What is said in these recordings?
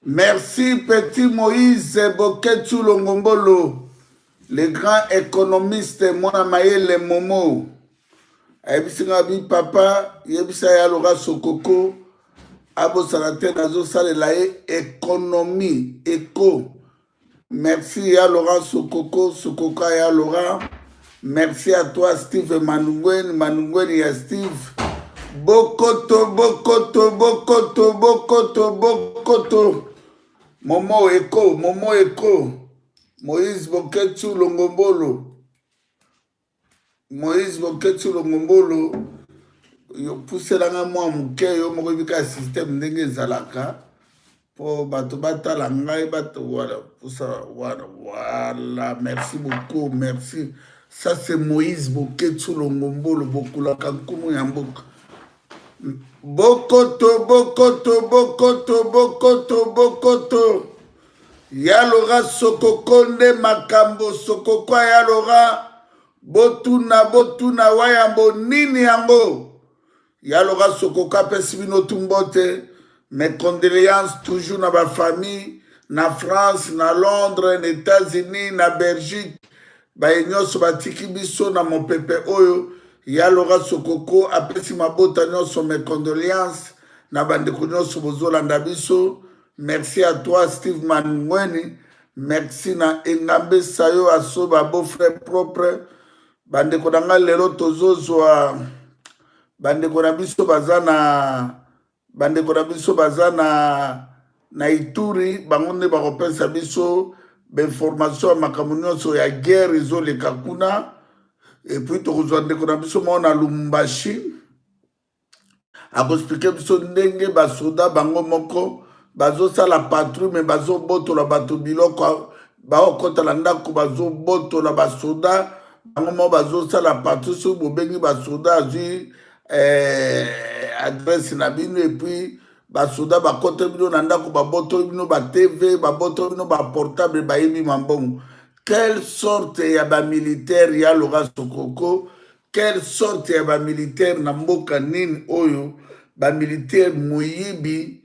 Merci petit Moïse Boketshu Longombolo, le grand économiste mwana mayele Momo. Ayebisi nga bi papa, yebisa ya Laura Sokoko abosana te nazosalela ye économie eco. Merci ya Laurent Sokoko, Sokoka ya Laurent. Merci à toi Steve Manungweni, Manungweni ya Steve. Bokoto, bokoto, bokoto, bokoto, bokoto. Momo Eko, Momo Eko. Moïse Boketsu Longombolo. Moïse Boketsu Longombolo, yo pusela nga mwa moke, yo moko ebika système ndenge ezalaka mpo bato batala ngai bato wana pusa wana voilà merci beaucoup merci ça c'est Moïse Boketsu Longombolo bokulaka nkumu ya mboka bokoto bokoto bokoto bokoto bokoto ya lora sokoko nde makambo sokoko ya lora botuna botuna wayambo nini yango ya lora sokoko apesi bino tu mbote mes condoléances toujours na bafamille na france na londres na états-unis na belgique baye nyonso batiki biso na mopepe oyo ya lora sokoko apesi mabota nyonso mes condoléances na bandeko nyonso bozolanda biso Merci à toi Steve Manungweni. Merci na Engambe Sayo Asoba beau frère propre. Bandeko na ngai lelo tozozwa bandeko na biso baza na bandeko na biso baza na na Ituri bango nde bakopesa biso bainformation ya makambo nyonso ya guerre ezoleka kuna epuis tokozwa ndeko na biso moko na Lumbashi akoexplike biso ndenge basoda bango moko bazosala patrouille me bazobotola bato biloko baokota na ndako bazobotola basoda bango moko bazosala patrouille soki bobengi basoda azwi eh, adresse na bino epuis basoda bakoteli bino na ndako babotoli bino ba tv babotoli bino baportable bayibi mambongo quelle sorte ya bamilitaire ya loka sokoko Quelle sorte ya ba militaire na mboka nini oyo ba militaire moyibi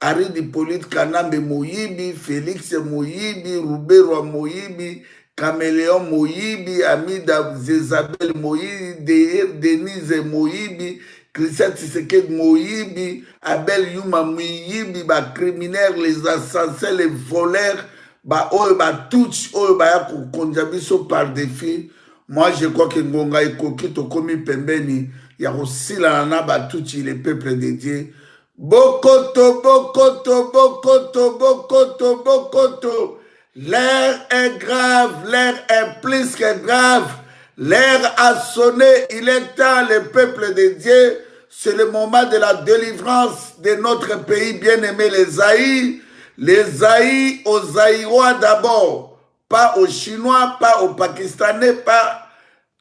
Aridi Hippolyte Kanambe moyibi Felix moyibi Ruberwa moyibi Cameleon moyibi Amida Zezabel moyibi Denise moyibi Christian Tshisekedi moyibi Abel Yuma miyibi ba criminels les assassins les voleurs ba oyo ba tutsi oyo baya kokonza biso par défi. Moi je crois que ngonga ekoki tokomi pembeni ya kosilana na batutsi le peuple de Dieu. Bokoto bokoto bokoto bokoto bokoto L'heure est grave, l'heure est plus que grave. L'heure a sonné, il est temps, le peuple de Dieu. C'est le moment de la délivrance de notre pays bien-aimé, les Zaïre. Les Zaïre aux Zaïrois d'abord pas aux Chinois, pas aux Pakistanais, pas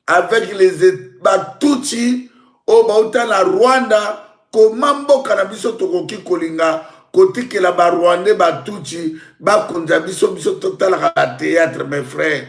avec les Batutsi oyo bauta na Rwanda. Koma mboka na biso tokoki kolinga kotikela ba Rwandais Batutsi bakonza biso, biso totalaka ba théâtre mes frères.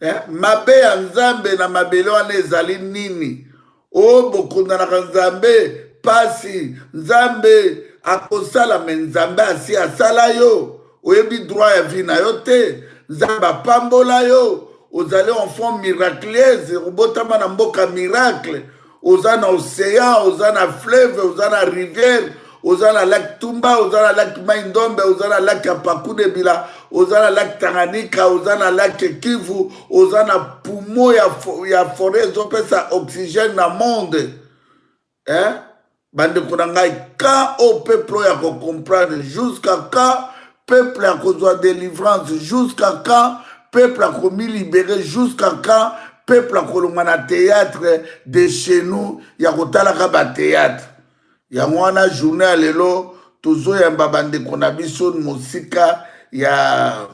Eh, mabe ya Nzambe na mabele wana ezali nini? O oh, bokondanaka Nzambe pasi, Nzambe akosala me Nzambe asi asala yo, oyebi droit ya vie na yo te. Nzambe apambola yo, ozali enfant miraculeuse, obotama na mboka miracle, oza na océan, oza na fleuve, oza na rivière, oza na lac Tumba, oza na lac Mai Ndombe, oza na lac ya Pakudebila, oza na lac Tanganyika, oza na lac Kivu, oza na poumon ya, ya foret ezopesa oxygène na monde eh? Bandeko na ngai, ka oyo peuple oyo akocomprendre jusqu'à quand peuple akozwa délivrance, jusqu'à quand peuple akomilibere, jusqu'à quand peuple akolongwa na théâtre de chez nous ya kotalaka bathéâtre. Yango wana journée ya lelo tozoyamba bandeko na biso mosika ya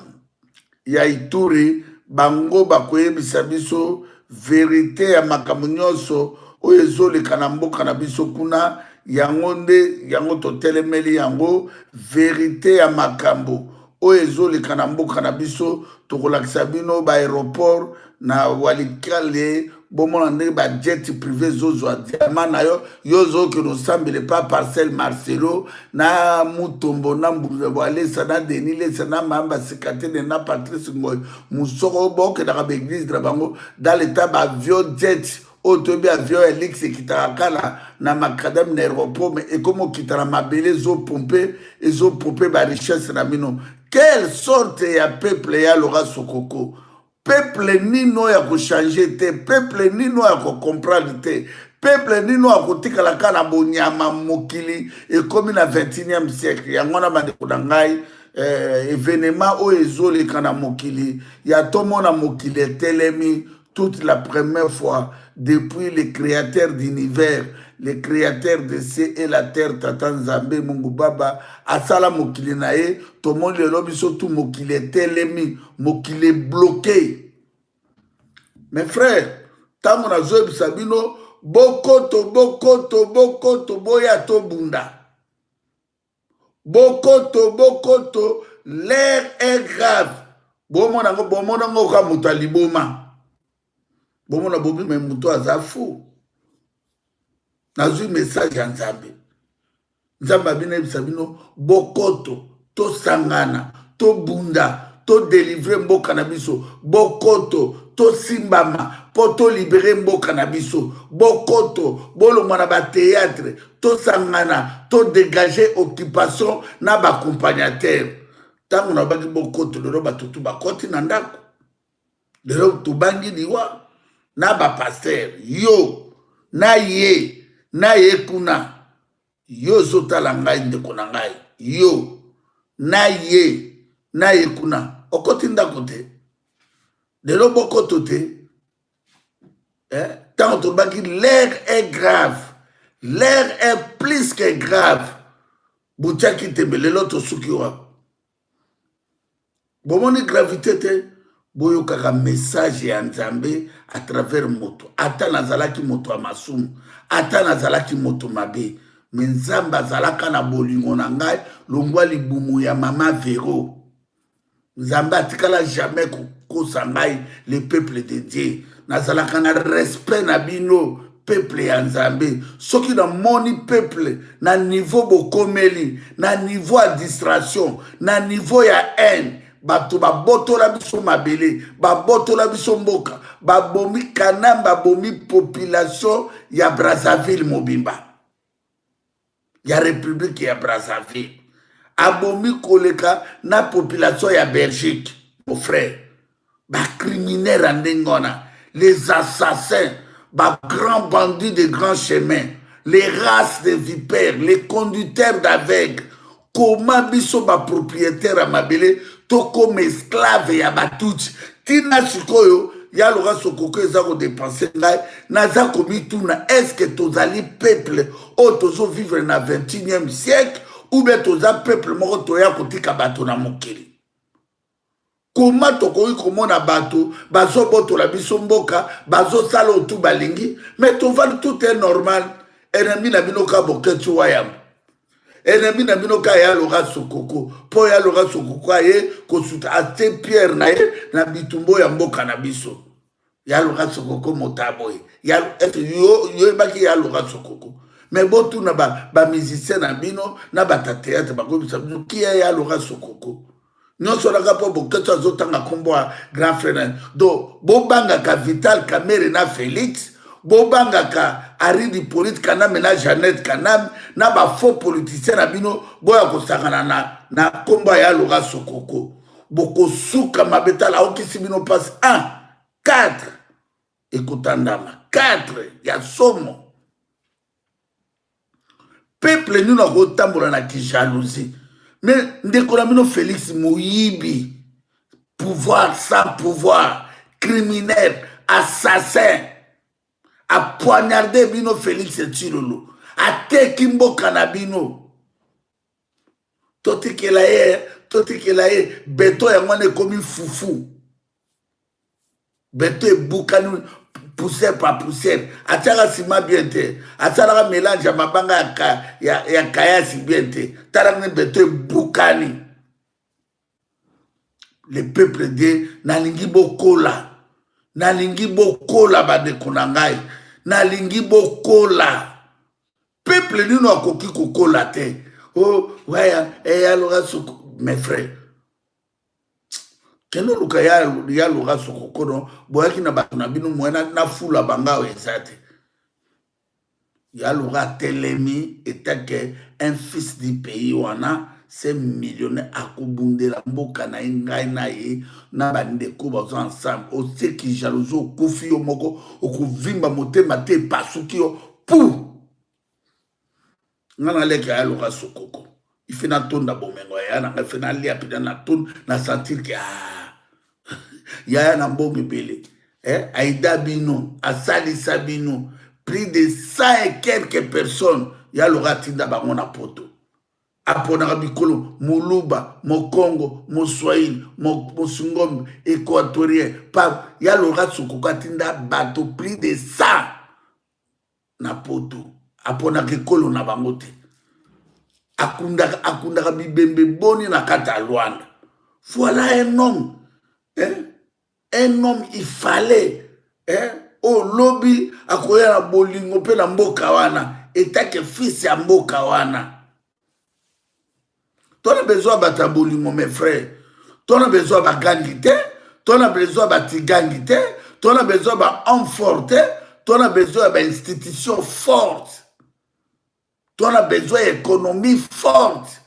ya Ituri, bango bakoyebisa biso verite ya makambo nyonso oyo ezoleka na mboka na biso kuna. Yango nde yango totelemeli yango, verite ya makambo oyo ezoleka na mboka na biso. Tokolakisa bino ba aéroport na Walikale, Bomona ndenge ba jet privé ezozwa diamant na yo, yo ozokende osambela epa parcelle Marcelo na Mutombo na Mbuza na Denis Lesa na Mamba Sikatene na Patrice Ngoy Musoko, bokendaka ba église na bango dans l'état ba avion jet oyo toyebi avion ya luxe ekitaka kala na macadam na aéroport, mais ekomi okita na mabele, ezopompe ezopompe ba richesse na bino. Quelle sorte ya peuple ya Laura Sokoko? Peuple nini oyo ya kochange te? Peuple nini oyo ya kocomprendre te? Peuple nini oyo akotikala kaka na bonyama? Mokili ekomi na 21e siècle. Yango wana, bandeko na ngai, événement oyo ezoleka na mokili ya tomona mokili etelemi toute la première fois depuis le créateur d'univers, le créateur de ciel et la terre, Tata Nzambe Mungu Baba asala mokili na ye. Tomoni lelo biso tu mokili etelemi, mokili ebloqué. Mes frères, ntango nazoyebisa bino bokoto, bokoto, bokoto, boya tobunda, bokoto, bokoto, l'heure est grave. Bomona yango, bomona yango kaka moto aliboma, bomona bobi, me moto aza fou. Nazwi message ya Nzambe. Nzambe abino yebisa bino bokoto, tosangana, tobunda, todelivre mboka na biso. Bokoto, tosimbama mpo tolibere mboka na biso. Bokoto, bolongwa na bathéâtre, tosangana, todégage occupation na baaccompagnateur. Ntango nabaki bokoto, lelo bato tu bakoti na ndako. Lelo tobangi liwa na bapasteur. Yo na ye na ye kuna, yo ozotala ngai, ndeko na ngai, yo na ye na ye kuna, okoti ndako te lelo, bokoto te. Ntango tolobaki l'heure est grave, l'heure est plus que grave, botiaki tembe. Lelo tosuki wapi? Bomoni gravité te? Boyokaka message ya Nzambe à travers moto. Ata nazalaki moto ya masumu, ata nazalaki moto mabe, me Nzambe azalaka na bolingo na ngai longwa libumu ya mama Vero. Nzambe atikala jamais kokosa ngai. Le peuple de Dieu, nazalaka na respect na bino, peuple ya Nzambe. Soki namoni peuple na niveau bokomeli, na niveau ya distraction, na niveau ya haine, bato babotola biso mabele, babotola biso mboka, babomi Kanam, babomi population ya Brazzaville mobimba, ya République ya Brazzaville, abomi koleka na population ya Belgique. Mon frère, bacriminels ya ndenge wana, les assassins, bagrands bandits de grand chemin, les races de vipères, les conducteurs d'aveugles, koma biso bapropriétaire ya mabele tokoma esclave ya batutsi ntina sikoyo ya Loka Sokoko eza kodépenser. Ngai naza komituna: est-ce tozali peuple oyo tozovivre na 21e siècle, ou bien toza peuple moko toya kotika bato na mokili? Koma tokoki komona bato bazobotola biso mboka, bazosala otu balingi, mais tovandi, tout est normal. Ennemi na bino ka Boketi Wayamba, ennemi na bino ka ya Loka Sokoko, mpo ya Loka Sokoko aye kosuta, atie pierre na ye na bitumba ya mboka na biso. Ya Loka Sokoko moto aboye yoyebaki ya Loka Sokoko. Mais botuna bamusicien ba na bino na bato ya théâtre, bakoyebisa bino kia ya Loka Sokoko. Nyonso naka mpo Boketsu azotanga nkombo ya grand frère na. Donc bobangaka Vital Kamerhe na Félix, bobangaka Aridi Polite Kaname na Jeannette Kaname na bafaux politicien na bino. Boya kosangana na nkombo ya Loka Sokoko, bokosuka mabe. Tala, aokisi bino mpasi 1 4 ekotandama 4 ya somo. Peuple nino akotambola na kijalousie, mais ndeko na bino Félix, moyibi, pouvoir sans pouvoir, criminel, assassin, apoignarde bino. Félix Tshilolo ateki mboka na bino. Totikela ye, totikela ye beto. Yango wana ekomi fufu, beto ebukani poussière par poussière. Atiaka nsima bien te, asalaka mélange ya mabanga ya kayasi bien te. Tala ndenge beto ebukani. Le peuple de, nalingi bokola. Nalingi bokola bandeko na ngai, nalingi bokola. Peuple nino akoki kokola te. Oh, waya, eya loka soko, mes frères. Kende oluka ya, ya loka soko kono, boyaki na bato na bino moye na, na fula banga oyo eza te. Ya loka atelemi etake un fils du pays wana se millionnaire akobundela mboka na ye ngai na ye na bandeko baza ensemble oseki jalousie okufi yo moko okovimba motema te epasuki yo pu nga naleka ya loka sokoko ife natonda bomengo ya na ngai ife nalia mpenza natonda na sentir ke ah, yaya na mbongo ebele eh, aida bino asalisa bino plus de 100 et quelques personnes ya loka atinda bango na poto aponaka bikolo moluba mokongo moswahili mosungombe équatorien pa ya loka sokoko atinda bato plus de 100 na poto aponaka ekolo na bango te akundaka, akundaka bibembe boni na kati ya Luanda. Voilà un homme hein? Un homme il fallait hein? Oyo lobi akoya na bolingo mpe na mboka wana etake fils ya mboka wana. Tona besoin bato ya bolingo mes frères, tona besoin bagangi te, tona besoin batigangi te, tona besoin ba homme fort te, tona besoin ya bainstitution forte, tona besoin ya économie forte,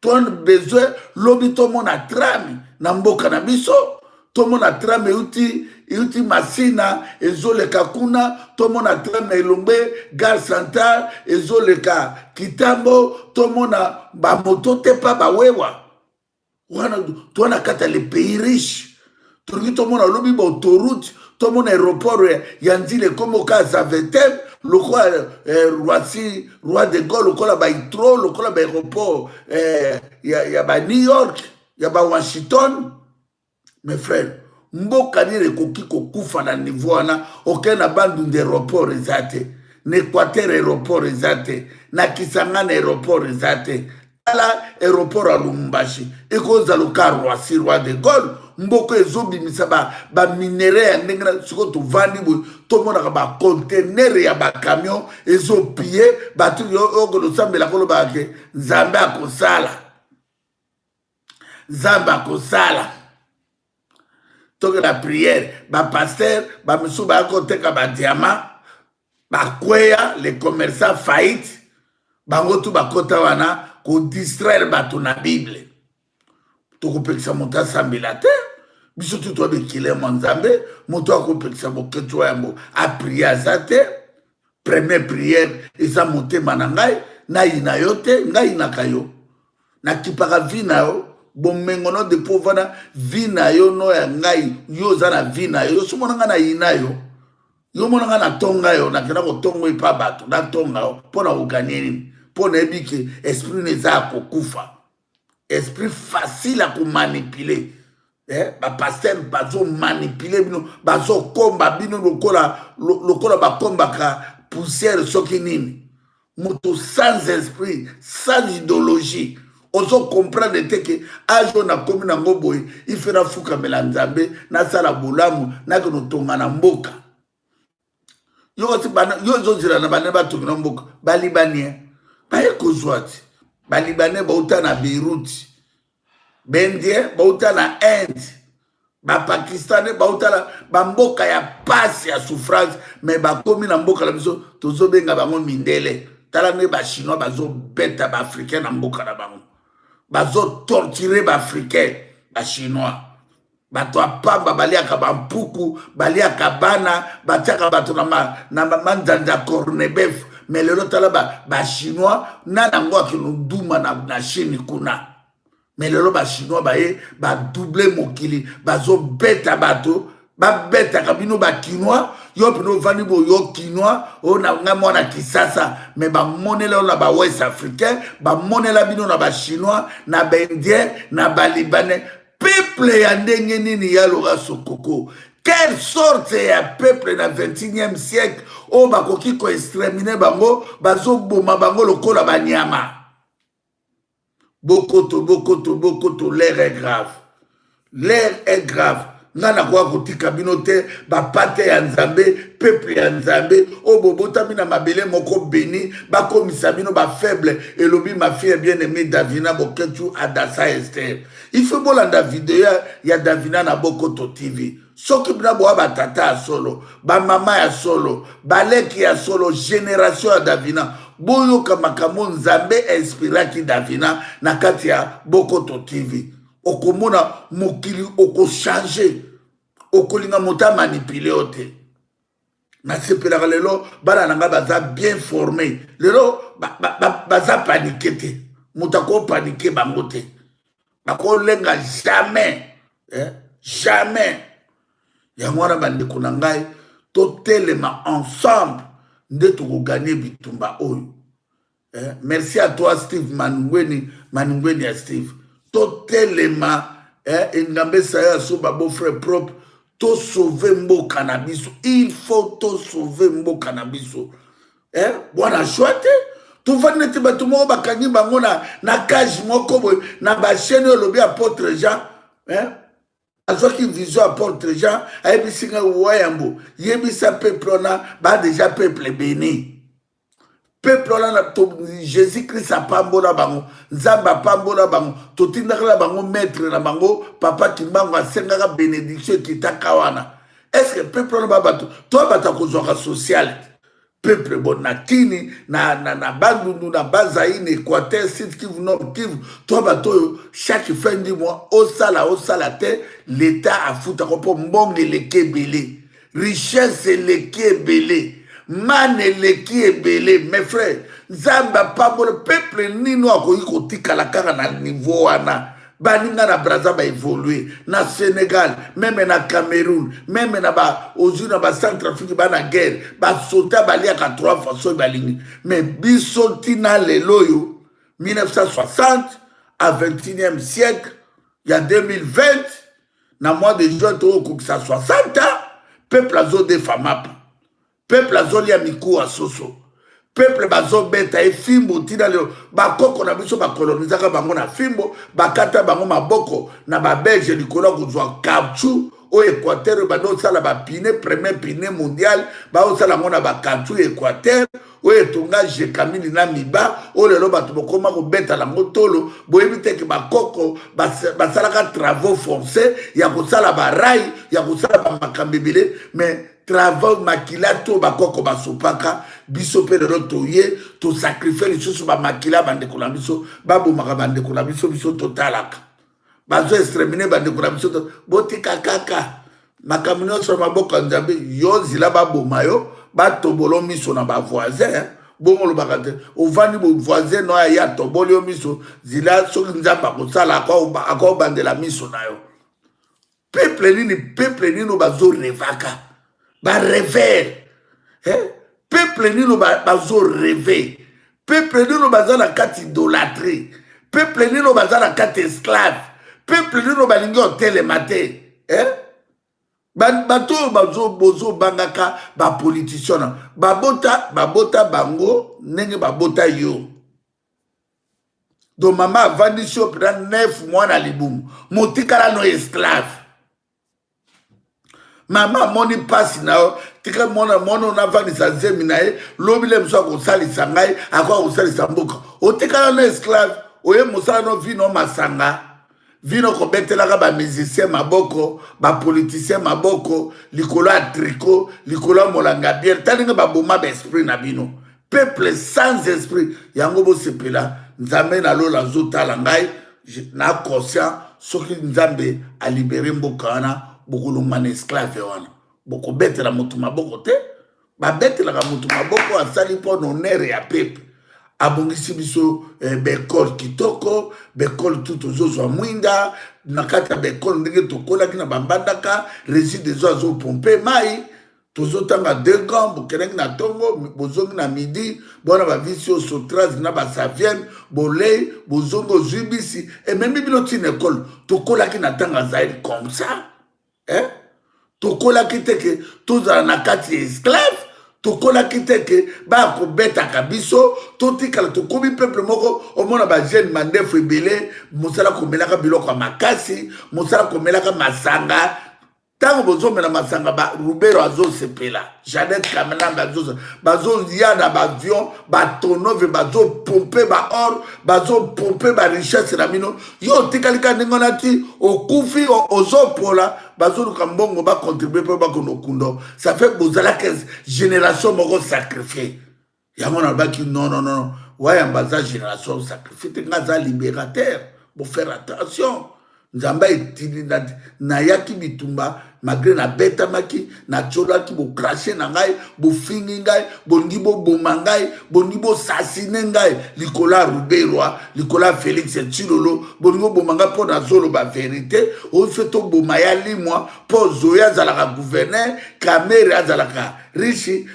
tona besoin lobi tomona trame na mboka na biso, tomona tram euti euti Masina ezoleka kuna, tomona tram na Elombe gare centrale ezoleka Kitambo, tomona bamoto te pa bawewa wana toa na kati ya le pays riche. Tolingi tomona lobi ba autoroute, tomona aéroport ya Nzila ekomi oka Zaventem lokola eh, Roissy Roi de Gaulle, lokola ba Heathrow, lokola ba aéroport eh, ya ba New York, ya ba Washington. Mes frères, mboka nini ekoki kokufa na niveau wana? Okei na Bandundu aéroport eza te, na Équateur aéroport eza te, na Kisangani aéroport eza te. Tala aéroport ya Lubumbashi ekozala loka Roissy Roi de Gaulle. Mboka ezobimisa baminere ba ya ndenge na sikoyo tovandi boye tomonaka bacontenere ya bacamion ezopie bato oyo losambela kolobaka ke Nzambe akosala, Nzambe akosala. Toke na priere, bapaster bamisusu baya koteka badiama bakweya, les commerçants faillite, bango tu bakota wana kodistraire bato na Bible. Tokopekisa moto asambela te, biso tu toya bikile mwa Nzambe. Moto akopekisa boketshu wa yambo aprie aza te. Première prière eza motema na ngai, nayina yo te, ngai yinaka yo, nakipaka vie na yo bomengo no depuis ovanda vie na yo no ya ngai, yo oza na vie na yo, yo somona ngai nayina yo, yo mona ngai natonga yo, nakenda kotonga epa bato, natonga yo mpo na koganye nini? Mpo nayebi ke esprit no eza ya kokufa, esprit facile ya komanipuler. Eh, bapaster bazomanipule bino, bazokomba bino lokola, lokola bakombaka poussière soki nini. Moto sans esprit, sans idéologie, ozo comprendre te ke age oyo nakomi nango boye ife nafukamela Nzambe, nasala bolamu, nakende otonga na mboka. Yo kasi bana yo ozozela na bana batongi na mboka. Balibanien baye kozwa ti balibanais bauta na Beyrouth, baindien bauta na Inde, bapakistanais bauta na bamboka ya pasi ya souffrance, me bakomi na mboka na biso tozobenga bango mindele. Tala ndenge bachinois bazobeta baafricain na mboka na bango, bazotorture baafricain. Bachinois bato ya pamba baliaka bampuku, baliaka bana, batiaka bato na manzanza cornebef. Me lelo tala bachinois ba nani yango akende duma na Chine kuna. Me lelo bachinois baye badouble mokili, bazobeta bato, babetaka bino bakinois. Yo mpena ovandi boye, yo kinois oyo na ngai mwana Kisasa, me bamonela yo na bawest africain, bamonela bino na bachinois, na baindien, na balibanais. Peuple ya ndenge nini ya Laura Sokoko? Quelle sorte ya peuple na 21e siècle oyo bakoki koextermine bango, bazoboma bango lokola banyama? Bokoto, bokoto, bokoto, l'air est grave. L'air est grave. Ngai nakoka kotika bino te, bapate ya Nzambe, peuple ya Nzambe oyo bobotami na mabele moko beni, bakomisa bino bafaible, elobi ma fille bien aimée Davina Boketshu Adassa Esther. Il faut bolanda video ya Davina na Bokoto TV. Soki bino boa batata ya solo, bamama ya solo, baleki ya solo, generation ya Davina, boyoka makambo Nzambe inspiraki Davina na kati ya Bokoto TV. Okomona mokili okochange, okolinga moto amanipule yo te. Nasepelaka lelo bana na ngai baza bien forme lelo, baza panike te, moto akopanike bango te, bakolenga jamais, eh? Jamais. Yango wana bandeko na ngai, totelema ensemble nde tokoganye bitumba oyo. Eh, merci à toi Steve Manungweni, Manungweni ya Steve. Totelema, eh, engambe saya soba beau frère propre, to sauver mboka na biso. Il faut to sauver mboka na biso. Eh, bwana choix te. Tovandi neti bato moko bakangi bango na cage moko boye na ba chaîne oyo elobi apôtre Jean, eh? Azwaki vision apôtre Jean, ayebisi ngai wayambo, yebisa peuple wana ba déjà peuple béni. Peuple wana na to, Jésus Christ apambola bango, Nzambe apambola bango, totindaka na bango maître na bango papa Kimbangu asengaka bénédiction ekitaka wana. Est-ce que peuple wana ba bato to bato akozwaka social peuple bon na Kini na Bandundu na Bazaï na Équateur, Sud Kivu, Nord Kivu, to bato oyo chaque fin du mois osala osala te, l'État afutaka mpo mbongo eleki ebele, richesse eleki ebele, mane eleki ebele. Mes frères, Nzambe apambola peuple nino akoki kotikala kaka na niveau wana. Baninga na Braza baévolue, na Sénégal, même na Cameroun, même na ba ozwi na bacentrafrique ba na guerre, basota baliaka trois fois soki balingi. Mais biso ntina lelo oyo 1960 à 21e siècle ya 2020 na mois de juin tokokokisa 60 ans, peuple azodefa mapa, peuple azolia mikuwa soso, peuple bazobeta ye fimbo ntina lelo. Bakoko na biso bakolonisaka bango na fimbo, bakata bango maboko na babelge likolo ya kozwa caoutchouc oyo Équateur oyo bandi osala bapine, premier pine mondial baosala yango na bacaoutchouc Équateur oyo etonga Gécamines na Miba, oyo lelo bato bokoma kobetala yango tolo. Boyebi te ke bakoko basalaka travaux forcés ya kosala barail, ya kosala bamakambo ebele, mais travaux makila to bakoko basopaka biso mpe lelo toye tosacrifie lisusu bamakila. Bandeko na biso babomaka bandeko na biso, biso totalaka bazo extermine bandeko na biso. Botika kaka makambo nyonso ya maboko ya Nzambe. Yo nzila baboma yo, batobolo miso na bavoisin, bongo olobaka te. Ovandi voisin no aye atoboli yo miso, nzila soki Nzambe akosala akobandela miso na yo. Peuple nini, peuple nini bazorevaka, barêveurs, eh? Peuple nini bazorêve, peuple nini baza na kati idolâtrie, peuple nini baza na kati esclave, peuple nini balingi otelema te, eh? Bato oyo bozobangaka bapoliticien na babota, babota bango ndenge babota yo. Donc mama avandisi yo mpena 9 mois na libumu, motikala no esclave. Mama amoni mpasi na yo, tika mwana mwana oyo navandisa zemi na ye, lobi le mosu akosalisa ngai, akoka kosalisa mboka. Otikala no esclave, oye mosala no vino masanga, vino kobetelaka bamusicien maboko, bapoliticien maboko, likolo ya tricot, likolo ya molanga biere. Ta ndenge baboma baesprit na bino, peuple sans esprit. Yango bosepela, Nzambe na lola azotala ngai na conscient. Soki Nzambe alibere mboka wana, bokolongwa na esclave wana, bokobetela moto maboko te. Babetelaka moto maboko asali mpo na honneur ya peuple. Abongisi biso baekole kitoko, baekole tu tozozwa mwinda na kati ya baekole ndenge tokolaki na bambandaka. Régie des eaux azopompe mai, tozotanga deux gants, bokendaki na ntongo, bozongi na midi, bona bavisi oyo Sotrase na basavienne, bolei, bozongi, ozwi bisi ememi bino ntina ekole. Tokolaki na ntango azali comme ça, eh? Tokolaki te ke tozala na kati ya esclave, tokolaki te ke baya kobetaka biso totikala. Tokomi peuple moko omona bajeune mandefu ebele, mosala komelaka biloko ya makasi, mosala komelaka masanga. Ntango bozomela masanga, ba Rubero azosepela, Janet Kamelambe azosa, bazoya na baavion, batonove, bazopompe baor, bazopompe barichesse na bino. Yo otikali kaka ndenge wana ti okufi, ozopola, bazoluka mbongo bacontribue mpo bakende okundo. Ça fait bozalaka génération moko sacrifie. Yango nalobaki non, non, non, Wayamba aza génération sacrifie te, nga aza libérateur. Bofaire attention, Nzambe etindi nayaki bitumba, malgré nabetamaki, natiolaki, bokrache na ngai, bofingi ngai, bolingi boboma ngai, bolingi bosasine ngai likolo ya Ruberwa, likolo ya Félix Tshilolo, bolingi boboma ngai mpo nazoloba verité. Oyo fe toboma ya limwa mpo Zoe azalaka gouverneur, Kamere azalaka riche,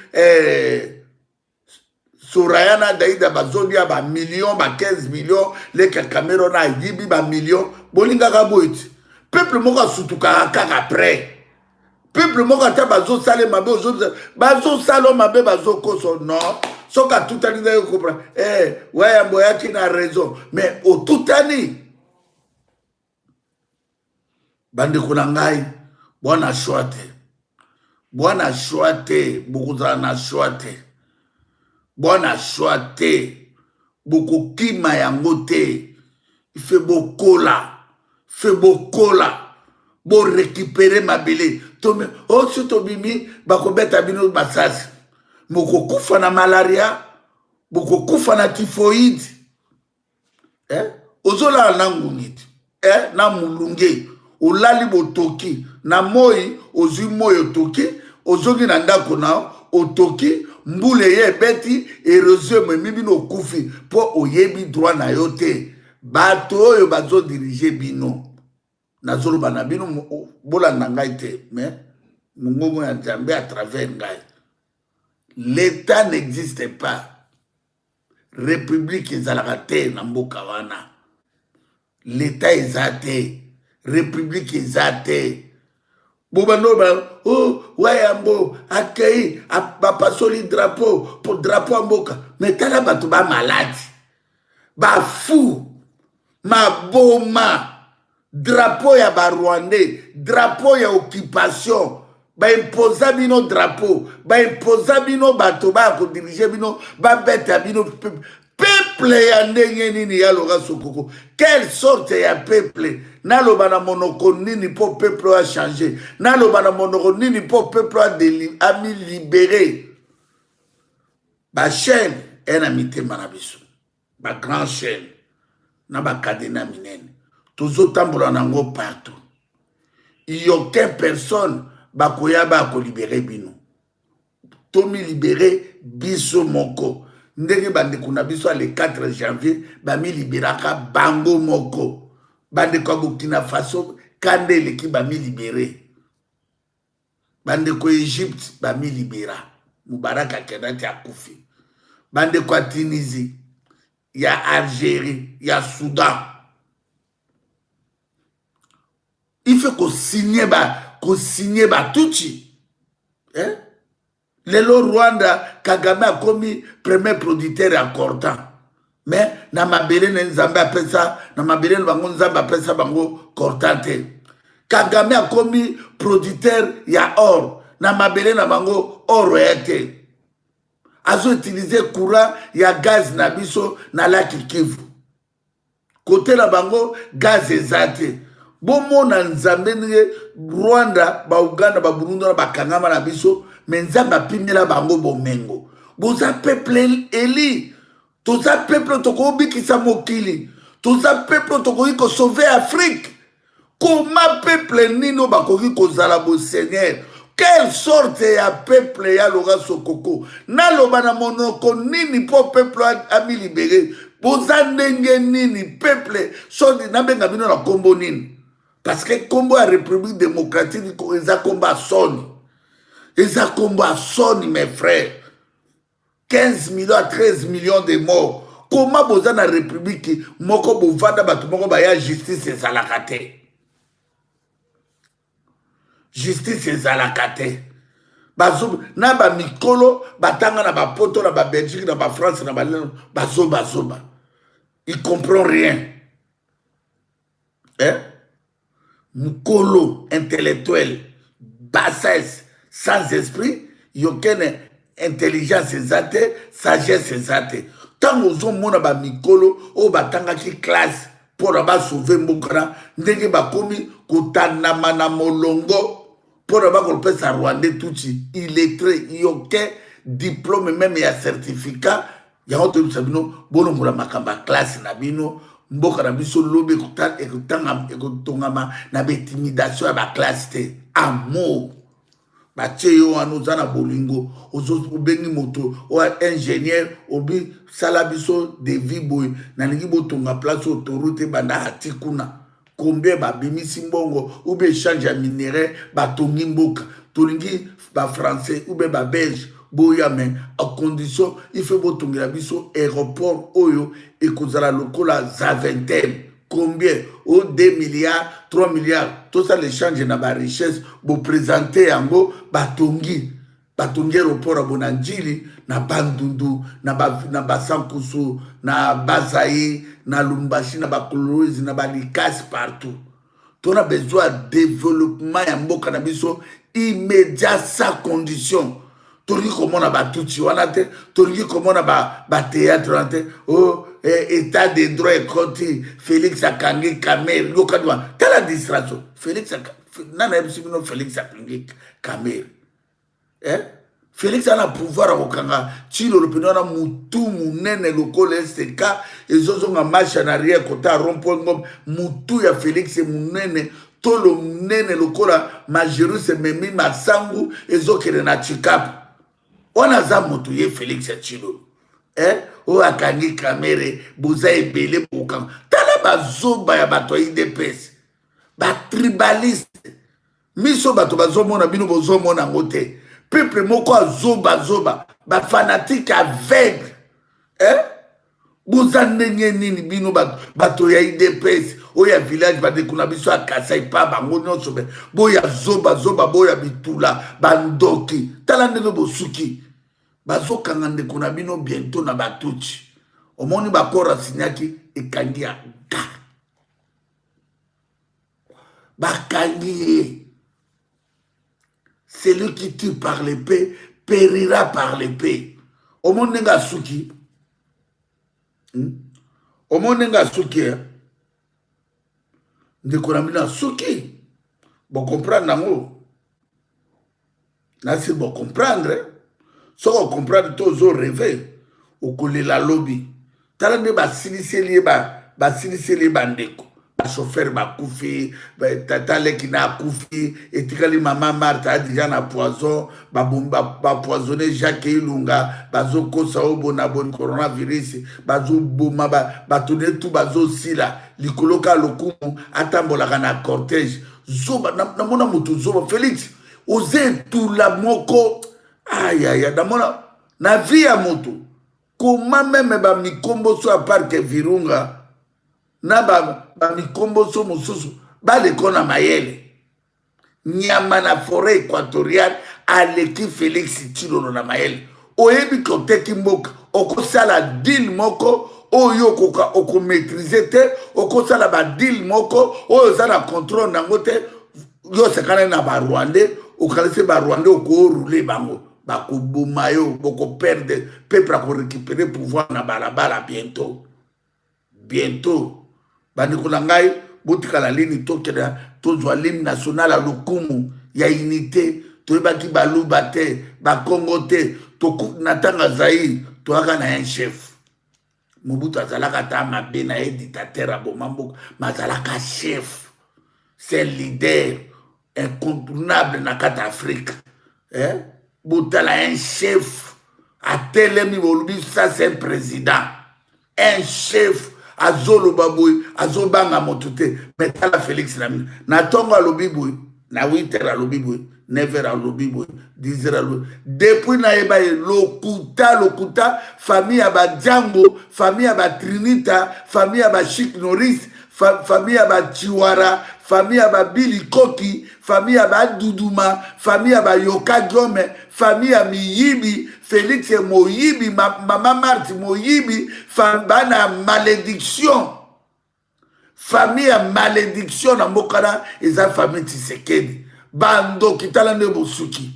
Soraya na Daida bazolia ba million, ba 15 million, leka Cameron ayibi ba million. Bolingaka boye ti peuple moko asutukaka kaka après peuple moko, ata bazosala mabe, bazosala mabe, bazokoso non. Soki atutani ndenge comprendre, Wayambo oyaki na raison, mais otutani. Bandeko na ngai, bwana choix te, bwana choix te, bokozala na choix te, bwana choix te, bokokima yango te. Fe bokola, fe bokola, borécupere mabele. Osi tobimi, bakobeta bino masasi, bokokufa na malaria, bokokufa na typhoïde. Ozolala na ngungi te, na mulunge, olali botoki na moi, ozwi moi, otoki, ozongi na ndako na otoki, mbula eye ebeti, érosion ememi bino, okufi mpo oyebi droit na yo te. Bato oyo bazodirige bino, nazoloba na bino, bolanda ngai te, mais mongongo ya Nzambe à travers ngai. L'État n'existe pas, république ezalaka te na mboka wana. L'État eza te, république eza te. Bobando ba oh, Wayambo akei, bapasoli drapeau po drapeau ya mboka. Me tala bato bamaladi, bafu maboma, drapeau ya barwandais, drapeau ya occupation. Baimposa bino drapeau, baimposa bino bato baya kodirige bino, babeta bino. Peuple ya ndenge nini? Ya Loka Sokoko, quelle sorte ya peuple? Naloba na monoko nini mpo peuple oyo achange? Naloba na monoko nini mpo peuple oyo amilibere? Bachaîne e na mitema na biso, bagrand chaîne na bakadena minene, tozotambola nango partout. Aucun personne bakoya bakolibere bino. Tomilibere biso moko, ndenge bandeko na biso ya le 4 janvier bamiliberaka bango moko. Bandeko ya Burkina Faso, kanda eleki, bamilibere. Bandeko ya Egypte bamilibera, Mubarak akendaki, akufi. Bandeko ya Tunisie, ya Algérie, ya Soudan, il faut kosigne ba kosigne batuti, eh? Lelo Rwanda, Kagame akomi premier producteur ya coltan, mais na mabele na Nzambe apesa, na mabele na bango Nzambe apesa bango coltan te. Kagame akomi producteur ya or, na mabele na bango or ya te. Azoutilize courant ya gaz na biso na laki Kivu, kote na bango gaz eza te. Bomona Nzambe ndenge Rwanda, bauganda, baburundi wana bakangama na biso, me Nzambe apimela bango bomengo. Boza peuple eli, toza peuple tokobikisa mokili, toza peuple tokoki kosauve Afrique. Koma peuple nini oyo bakoki kozala boseigneur? Quelle sorte ya peuple? Ya Loka Sokoko, naloba na monoko nini mpo peuple amilibere? Boza ndenge nini peuple? Soni, nabenga bino na nkombo nini? Parce que nkombo ya République démocratique eza nkombo ya soni, eza nkombo ya soni, mes frères. 15 millions à 13 millions de morts, koma boza na république moko bovanda, bato moko baya, justice ezalaka te, justice ezalaka te. Bazo na bamikolo batanga na bapoto, na babelgique, na bafrance, na baleno, bazobazoba, il comprend rien, eh? Mokolo intellectuel. Bassesse, sans esprit, yokene intelligence eza te, sagesse eza te. Ntango ozomona bamikolo oyo batangaki classe mpo na basauve mboka na ndenge bakomi kotandama na molongo mpo na bakopesa rwandais tutsi illettré yoke diplôme meme ya certificat yango toyebisa bino bolongola makambo ya classe na bino mboka na biso lobi ekotongama na baintimidation ya baklasse te amour batie yo wana oza na bolingo obengi moto oyo ingénieur obi sala biso devis boye nalingi botonga place autoroute ebanda ati kuna combien babimisi mbongo ou bien échange ya minerai batongi mboka tolingi bafrançais ou bien babelge boya mais à condition il faut botongela biso aéroport oyo ekozala lokola zaventem combien o 2 milliards 3 milliards tosala échange na barichesse bopresente yango batongi batongi aéroport ya bona njili na bandundu na basankusu na bazai na lumbashi na bakolwezi na balikasi partout tona besoin ya développement ya mboka na biso immédiat sans condition tolingi komona batutsi wana te tolingi komona batheatre wana te o oh, eh, état de droit ekoti félix akangi kamere yokani wana tala distraction félix nani ayebisi bino félix akangi kamere eh? Felix ana pouvoir ya kokanga Tshilolo pene wana mutu munene lokola eseka ezozonga marche en arrière kota rond point ngombe mutu ya Felix munene tolo munene lokola majerus ememi masangu ezokende na chikapu wana aza moto ye Felix ya Tshilolo eh? oyo akangi kamere boza ebele bokanga tala bazoba ya bato ya idps batribaliste miso bato bazomona bino bozomona yango te peuple moko azobazoba bafanatike aveugle eh? boza ndenge nini bino bato ya idps oyo ya village bandeko na biso ya kasai pa bango nyonso be boya zobazoba boya bitula bandoki tala ndenge bosuki bazokanga ndeko na bino bientôt na batuti omoni bakoro asinyaki ekangi ya ga bakangi ye celui qui tue par l'épée périra par l'épée omoni ndenge asuki hmm? omoni ndenge asuki eh? ndeko na bino asuki bocomprendre yango nasi bocomprendre soki ocomprendre to ozo reve okolela lobi tala nde basiliseli ye basiliseli ye bandeko bachauffeur bakufi tata leki na akufi etikali mama marthe a deja na poison bapoisonne jacques ilunga bazokosa oyo bona boni coronavirus bazoboma bato netu bazosila likolo ka lokumu atambolaka na cortège zoba namona moto zoba félix oza etula moko ayaya namona na vie ya moto koma meme bamikomboso ya parke virunga na bamikomboso ba mosusu baleko na mayele nyama na foret équatoriale aleki félix tshilolo na mayele oyebi ke oteki mboka okosala deal moko oyo okoka okomaîtrise te okosala badeal moko oyo oza na contrôle na yango te yo osakanani na barwandais okanisi barwandais okooroule bango bakoboma yo bokoperde peuple akorécupere pouvoir na balabala bientôt bientôt bandeko na ngai botikala lini tokenda tozwa lime nationale ya lokumu ya unité toyebaki baluba te bakongo te na ntango ya zaire toyaka na un chef mobutu azalaka ata mabe na ye dictateur aboma mboka ma azalaka chef c'est leader incontournable na kati ya afrique eh? botala un chef atelemi bolobi ça c'est un président un chef azoloba boye azobanga moto te mais tala félix na mino na ntongo alobi boye na 8 heures alobi boye 9 heures alobi boye 10 heures alobi depuis nayeba ye lokuta lokuta famille ya badiango famille ya batrinita famille ya bachic noris fa, famille ya bachiwara famille ya babilikoki famille ya baduduma famille ya bayoka giome famille ya miyibi felix moyibi ma, mama marte moyibi bana ya malédiction famille ya malédiction na mboka na eza famille tshisekedi. Bandoki, tala nde bosuki.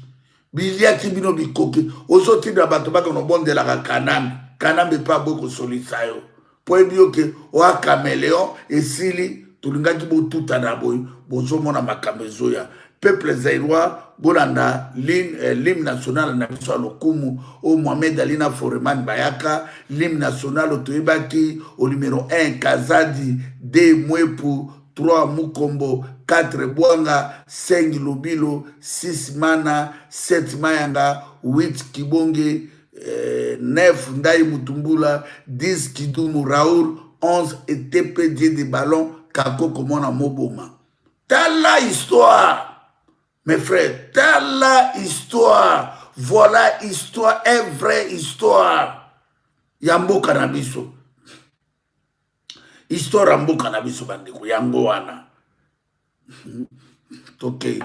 Biliaki bino bikoki. Ozotinda bato bakende obondelaka Kanambe. Kanambe mpe aboyi kosolisa yo. Mpo yebi yo ke oa cameleon esili tolingaki botutana boye bozomona makambo ezoya. Peuple zaïrois bolanda l'hymne national na biso ya lokumu oyo Mohamed Ali na Foreman bayaka l'hymne national toyebaki au numéro 1 Kazadi 2 Mwepu 3 Mukombo 4 Bwanga 5 Lobilo 6 Mana 7 Mayanga 8 Kibonge 9 Ndai Mutumbula 10 Kidumu Raoul 11 Etepe Dieu de Ballon Kakoko Mwana Moboma. Tala histoire, mes frères, tala histoire. Voilà histoire, une vraie histoire. Ya mboka na biso. Histoire ya mboka na biso bandeko yango wana. Tokei.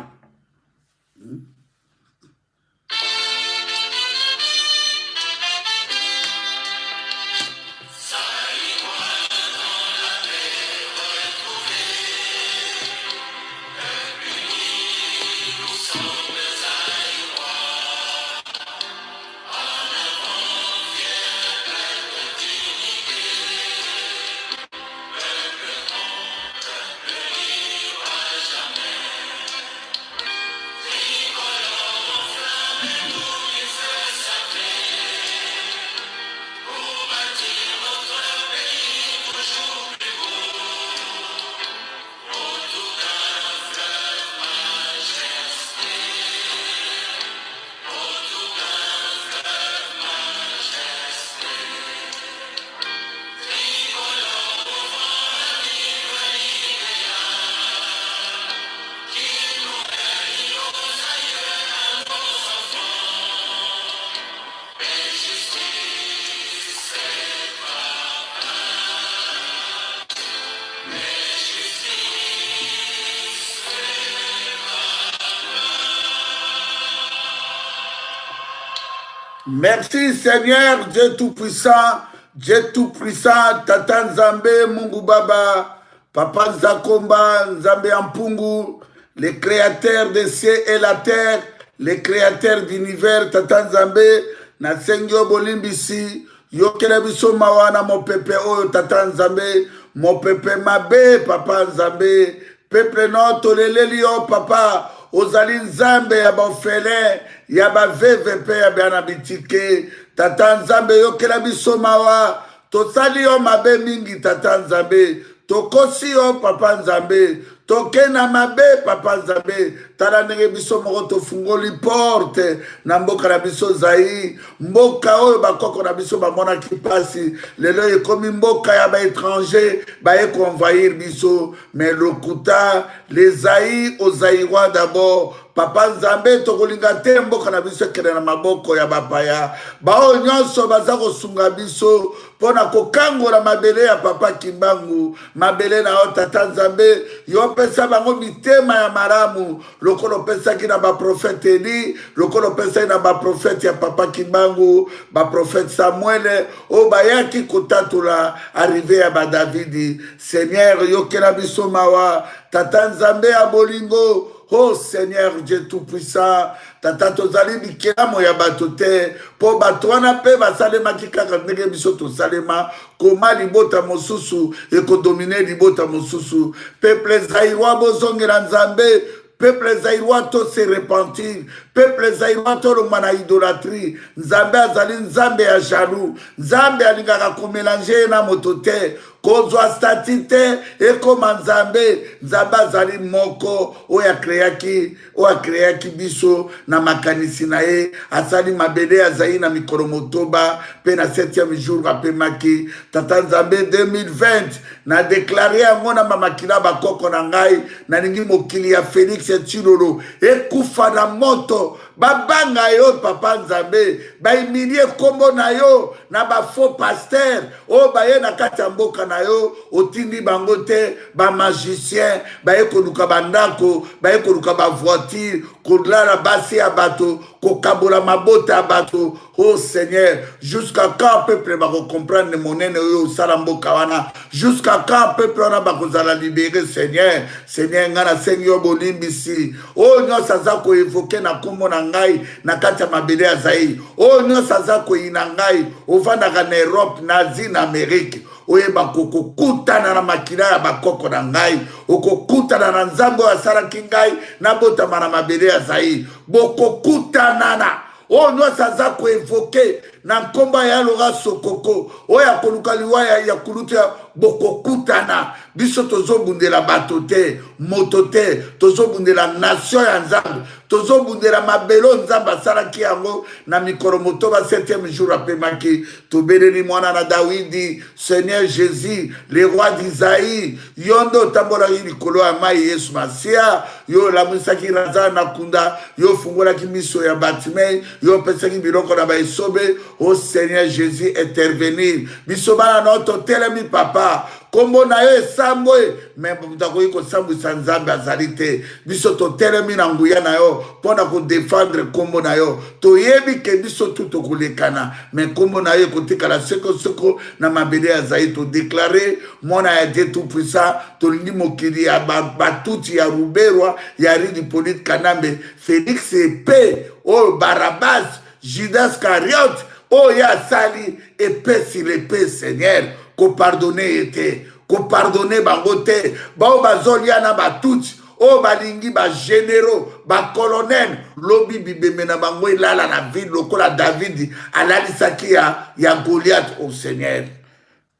Merci Seigneur Dieu Tout-Puissant, Dieu Tout-Puissant, Tata Nzambe, Mungu Baba, Papa Nzakomba, Nzambe Ampungu, le créateur des cieux et la terre, le créateur d'univers, Tata Nzambe, nasengi yo bolimbisi, yokela biso mawa na mopepe oyo Tata Nzambe, mopepe mabe Papa Nzambe, peuple no toleleli yo Papa, ozali Nzambe ya baorphelin, ya baveve mpe ya bana bitike. Tata Nzambe, yokela biso mawa, tosali yo mabe mingi Tata Nzambe, tokosi yo Papa Nzambe, toke na mabe Papa Nzambe. Tala ndenge biso moko tofungoli porte na mboka na biso Zaïre, mboka oyo bakoko na biso bamonaki mpasi, lelo ekomi mboka ya baétranger baye koenvahir biso. Mais lokuta, les Zaïre aux Zaïrois d'abord. Papa Nzambe, tokolinga te mboka na biso ekende na maboko ya bapaya. Baoyo nyonso baza kosunga biso mpo na kokangola mabele ya Papa Kimbangu, mabele na yo Tata Nzambe, yo pesa bango mitema ya malamu lokola opesaki na baprofete Eli, lokola opesaki na baprofete ya Papa Kimbangu, baprofete Samuele oyo bayaki kotatola arrive ya badavidi. Seigneur, yokela biso mawa Tata Nzambe ya bolingo. Oh Seigneur Dieu Tout-Puissant, Tata, tozali bikelamo ya bato te, mpo bato wana mpe basalemaki kaka ndenge biso tosalema. Koma libota mosusu ekodomine libota mosusu. Peuple zaïrois, bozongela Nzambe. Peuple zaïrois, to se repentir. Peuple zaïrois, tolongwa na idolatrie. Nzambe azali Nzambe ya jaloux. Nzambe alingaka komelange ye na moto te. Kozwa statut te ekoma Nzambe. Nzambe azali moko oyo akreaki, oyo akreaki biso na makanisi na ye. Asali mabele azali na mikolo motoba mpe na 7e jour apemaki. Tata Nzambe, 2020 na deklare yango na mamakila bakoko na ngai, nalingi mokili ya Felix Tshilolo ekufa na moto. Babanga yo papa Nzambe, bahumilie nkombo na yo na bafaux pasteur oyo baye na kati ya mboka na yo, otindi bango te, bamagicien baye koluka bandako, baye koluka bavoiture, kolala basi ya bato, kokabola mabota ya bato. Oh Seigneur, jusqu'à quand peuple bakocomprendre monene oyo osala mboka wana? Jusqu'à quand peuple wana bakozala libere? Seigneur, Seigneur, ngai nasengi yo bolimbisi. Oyo nyonso aza koevoke na nkombo na ngai na kati ya mabele ya Zaire, oyo nyonso aza koyina ngai, ofandaka na Europe, na Asie, na Amerike, oyeba kokokutana na makila ya bakoko na ngai, okokutana na Nzambe oyo asalaki ngai nabotama na mabele ya Zaire. Bokokutana na oyo nyonso aza koevoke na nkombo ya Lora Sokoko, oyo akoluka liwa ya kulutu ya bokokutana. Biso tozobundela bato te, moto te, tozobundela nation ya Nzambe, tozobundela mabele oyo Nzambe asalaki yango na mikolo motoba, 7e jour apemaki. Tobeleli mwana na Dawidi, Seigneur Jésus, le roi d'Isaïe, yo nde otambolaki likolo ya mai, Yesu Masiya, yo olamusaki Lazare na kunda, yo ofungolaki miso ya Bartimei, yo opesaki biloko na baesobe. O Seigneur Jésus, intervenir. Biso bana na yo totelemi papa, kombo na yo esambwe, me moto akoki kosambwisa Nzambe azali te. Biso totelemi na nguya na yo mpo na kodefendre kombo na yo. Toyebi ke biso tu tokolekana, me kombo na yo ekotikala seko seko na mabele ya Zaire. Todeklare mwana ya Dieu tout puissant, tolingi mokili ya batuti ya Ruberwa, ya Ridi Polite, Kanambe Félix, epe oyo Barabas, Judas Cariot, oyo ye asali epesi lepe. Seigneur, kopardone ye te, kopardone bango te, bao bazolia na batuti oyo balingi bagénéraux, bacolonel, lobi bibembe na bango elala na ville lokola David alalisaki ya Goliath. Au Seigneur,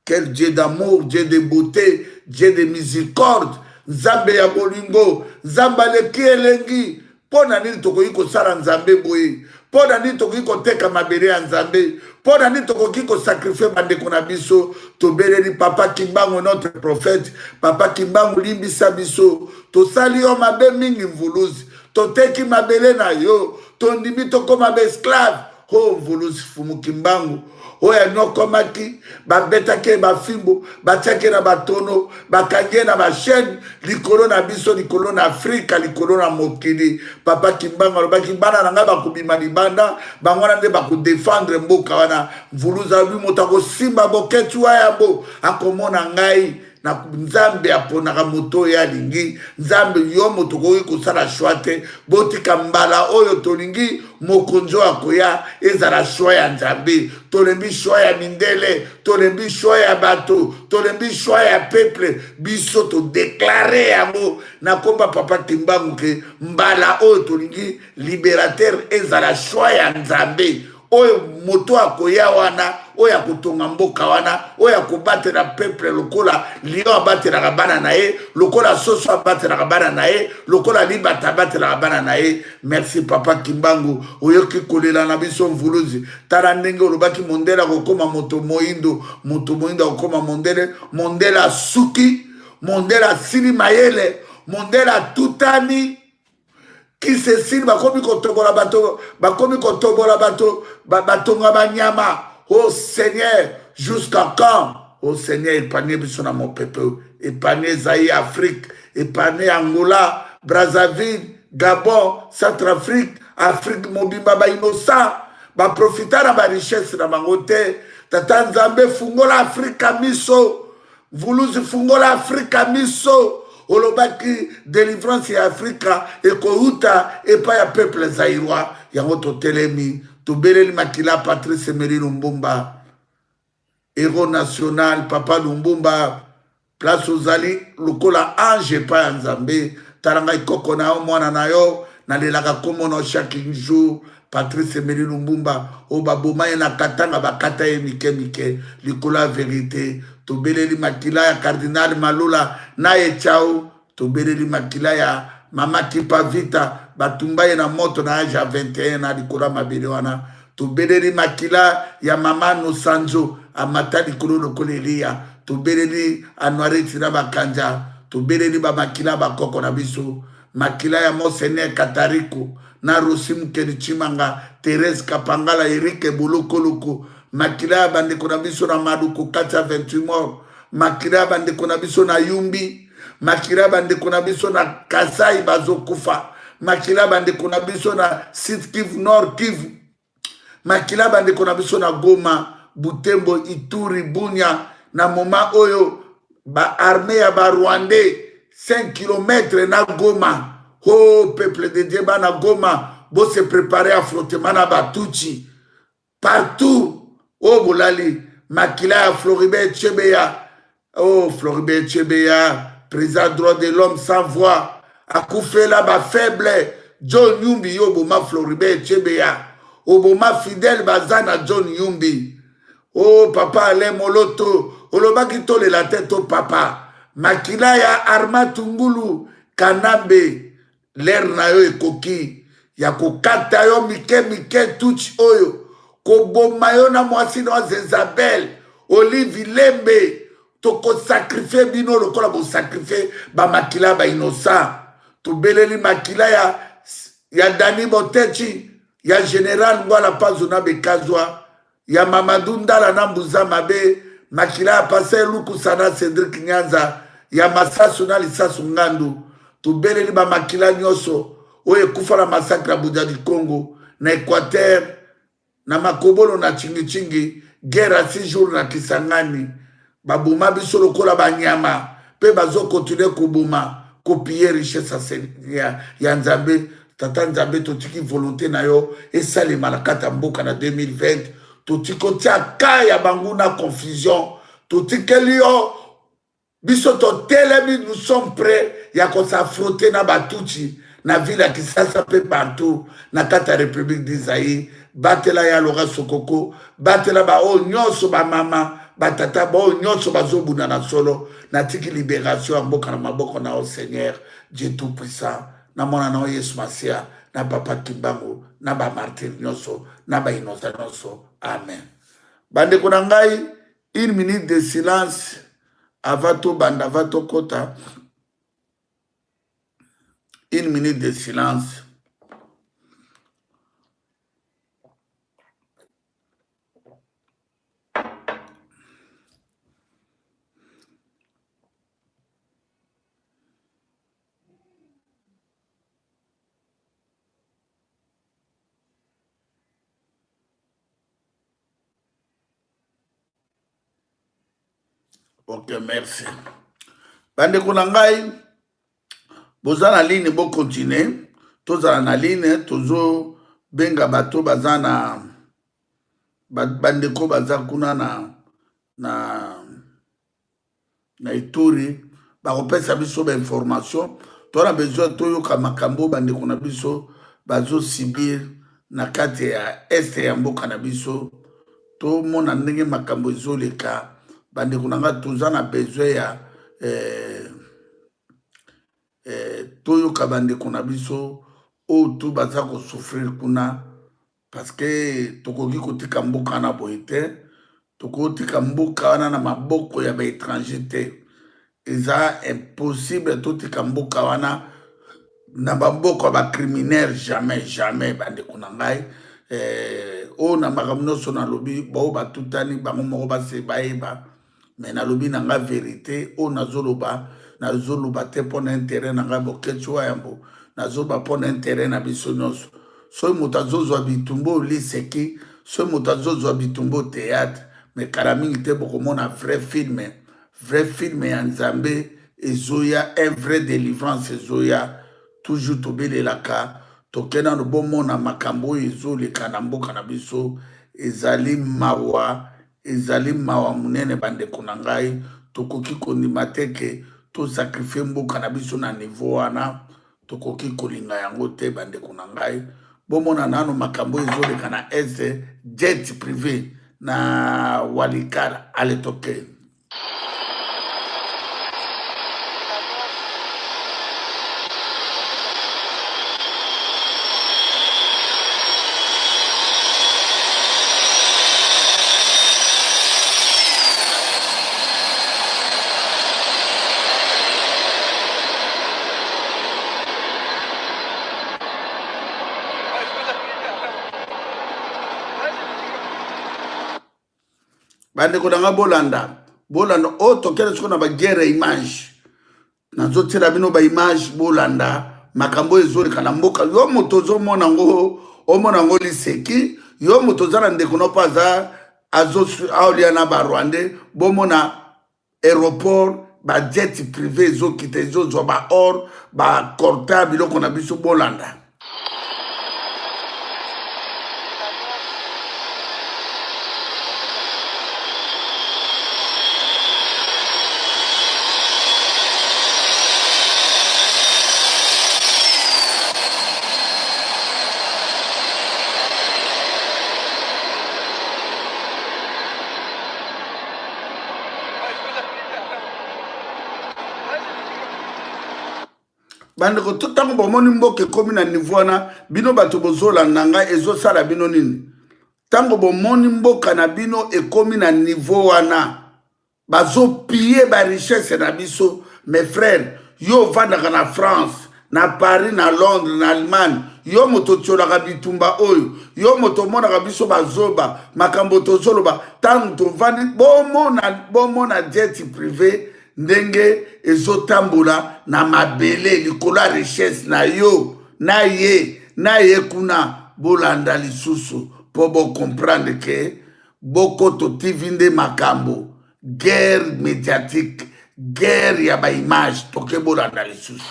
quel Dieu d'amour, Dieu de beauté, Dieu de miséricorde, Nzambe ya bolingo, Nzambe aleki elengi. Mpo na nini tokoki kosala Nzambe boye? Mpo na nini tokoki koteka mabele ya Nzambe? Mpo na nini tokoki kosakrifie bandeko na biso? Tobeleli papa Kimbangu, notre prophète. Papa Kimbangu, limbisa biso, tosali yo mabe mingi. Mvuluzi, toteki mabele na yo, tondimi tokóma baesclave. O Mvuluzi Fumu Kimbangu, oyo anyokomaki, babetaki ye bafimbo, batiaki ye na batono, bakangi ye na bachaîne likolo na biso, likolo na Afrika, likolo na mokili. Papa Kimbangu alobaki: "Bana na ngai bakobima libanda, bango wana nde bakodefendre mboka wana." Mvuluzi alobi: "Moto akosimba boketi wa yambo akomona ngai." Na Nzambe aponaka moto oyo alingi. Nzambe, yo moto okoki kosala choix te. Botika mbala oyo tolingi mokonzi oyo akoya ezala choix ya Nzambe. Tolembi choix ya mindele, tolembi choix ya bato, tolembi choix ya peuple. Biso todeklare yango na komba papa Kimbangu ke mbala oyo tolingi libérateur ezala choix ya Nzambe. Oyo moto akoya wana, oyo akotonga mboka wana, oyo akobatela peuple lokola lion abatelaka bana na ye, lokola soso abatelaka bana na ye, lokola libata abatelaka bana na ye. Merci papa Kimbangu, oyoki kolela na biso. Mvuluzi, tala ndenge olobaki: mondele akokóma moto moyindo, moto moyindo akokóma mondele. Mondele asuki, mondele asili mayele, mondele atutani kisesili, bakomi kotobola bato, bakomi kotobola bato, batonga banyama. Oh Seigneur, jusqu'à quand? Oh Seigneur, épargne biso na mopepe, épargne Zaïre, Afrique, épargne Angola, Brazzaville, Gabon, Centrafrique, Afrique mobimba. Bainnocent baprofita na barichesse na bango te. Tata Nzambe, fungola Afrika miso. Mvuluzi, fungola Afrika miso. Olobaki délivrance ya Afrika ekouta epai ya peuple zaïrois. Yango totelemi, tobeleli makila Patrice Emery Lumumba, héros national. Papa Lumumba, place ozali lokola ange epai ya Nzambe, tala ngai koko na yo, mwana na yo, nalelaka kombo na yo chaque jour. Patrice Emery Lumumba oyo baboma ye na Katanga, bakata ye mike mike likolo ya vérité. Tobeleli makila ya cardinal Malula na Echau, tobeleli makila ya mama Kipa Vita, batumba ye na moto na age ya 21 na likolo ya mabele wana. Tobeleli makila ya mama Nosanzo, amata likolo lokola Eliya. Tobeleli Anuarite na Bakanja, tobeleli bamakila bakoko na biso. Makila ya Monseigneur Katariko na Rossy Mukendi Tshimanga, Therèse Kapangala, Eric Bolokoluku, makila ya bandeko na biso na Maluku kati ya 28 morts, makila ya bandeko na biso na Yumbi, makila ya bandeko na biso na Kasai bazokufa, makila ya bandeko na biso na Sud Kivu, Nord Kivu, makila bandeko na biso na Goma, Butembo, Ituri, Bunia, na moment oyo ba armée ya ba Rwandais 5 km na Goma. Oh peuple de Dieu, bana Goma, bo se préparer affrontement na ba Tutsi partout. Oh bolali makila ya Floribert Chebeya. Oh Floribert Chebeya, président droit de l'homme sans voix, akufela ba faible. John Yumbi yo oboma Floribert Chebeya, oboma Fidèle Bazana John Yumbi. Oh papa Alain Moloto, olobaki tolela te to papa. Makila ya Armand Tungulu Kanambe, L'heure na yo ekoki ya kokata yo mike mike tutsi oyo koboma yo na mwasi na Zezabel Olive Lembe tokosakrifie bino lokola bosakrifie bamakila ya bainocent tobeleli makila ya, ya Dani Botechi ya General Ngwala Pazo na Bekazwa ya Mamadou Ndala na Mbuza Mabe, makila ya Pasteur Lukusa na Cedric Nyanza, ya Masasu na Lisasu Ngandu. Tobeleli ba makila nyonso oyo ekufa na massacre ya Buja du Congo, na Equateur, na Makobono na Chingi-Chingi, guerre ya 6 jours na Kisangani. Baboma biso lokola banyama mpe bazo continuer koboma, kopiller richesse ya, ya Nzambe. Tata Nzambe, totiki volonté na yo esalema na kati ya mboka na 2020. Totiki kotia ka ya banguna confusion, totikeli yo biso totelemi, nous sommes prêts ya kosafrote na batutsi na ville ya Kisasa mpe partout na kati ya République du Zaïre. Batela ya Laura Sokoko, batela baoyo nyonso bamama batata baoyo nyonso bazobunda na solo. Natiki liberation ya mboka na maboko na yo Seigneur Dieu tout puissant, na mwana na yo Yesu Masiya, na papa Kimbangu, na ba martyrs nyonso, na ba innocents nyonso. Amen. Bandeko na ngai, une minute de silence avant tobanda, avant tokota. Une minute de silence. Ok, merci. Bandeko na ngai, boza na ligne, bo continuer. Tozala na ligne, tozo benga bato baza na bandeko baza kuna na na na Ituri, bakopesa biso ba information. Toza na besoin toyoka makambo bandeko na biso bazo subir na kati ya est ya mboka na biso, tomona ndenge makambo ezoleka. Bandeko na ngai, toza na besoin ya toyoka bandeko na biso oyo tu baza kosouffrir kuna, parce que tokoki kotika mboka na boye te, tokotika mboka wana na maboko ya baétranger te. Eza impossible totika mboka wana na maboko ya bacriminel, jamais jamais. Bandeko na ngai, oyo na makambo nyonso nalobi, bao batutani bango moko base bayeba, mais nalobi na ngai vérité. Oyo nazoloba, nazoloba te mpo na intérêt na ngai Boketshu wa Yambo, nazoloba mpo na intérêt na biso nyonso. Soki moto azozwa bitumba oyo liseki, soki moto azozwa bitumba oyo théâtre, mais kala mingi te bokomona vrai film, vrai film ya Nzambe ezoya, un vrai délivrance ezoya. Toujours tobelelaka, toke nano bomona makambo oyo ezoleka na mboka na biso. Ezali mawa, ezali mawa monene bandeko na ngai. Tokoki kondima te ke tosakrifie mboka na biso na niveau wana, tokoki kolinga yango te bandeko na ngai. Bomona nano makambo oyo ezoleka na est, jet privé na Walikala. Ale toke. Bandeko na nga bolanda, bolanda oyo oh, tokende sikoyo na baguerre ya image. Nazotiela bino baimage, bolanda makambo oyo ezoleka na mboka. Yo moto ozomona yango, omona yango liseki. Yo moto oza na ndeko no mpo aza azolia na barwandais, bomona aéroport ba jet privé ezokita ezozwa ba or ba corta biloko na biso bolanda. Bandeko, to ntango bomoni mboka ekomi na niveau wana, bino bato bozolanda ngai, ezosala bino nini? Ntango bomoni mboka na bino ekomi na niveau wana, bazopille barichesse na biso. Mes frères, yo ovandaka na France, na Paris, na Londres, na Allemagne, yo moto otiolaka bitumba oyo, yo moto omonaka biso bazoba, makambo tozoloba ntango tovandi, bomona, bomona jet privé ndenge ezotambola na mabele likolo ya richesse na yo na ye na ye kuna. Bolanda lisusu mpo bocomprendre ke Bokoto TV nde makambo, guerre mediatique, guerre ya ba image, toke bolanda lisusu.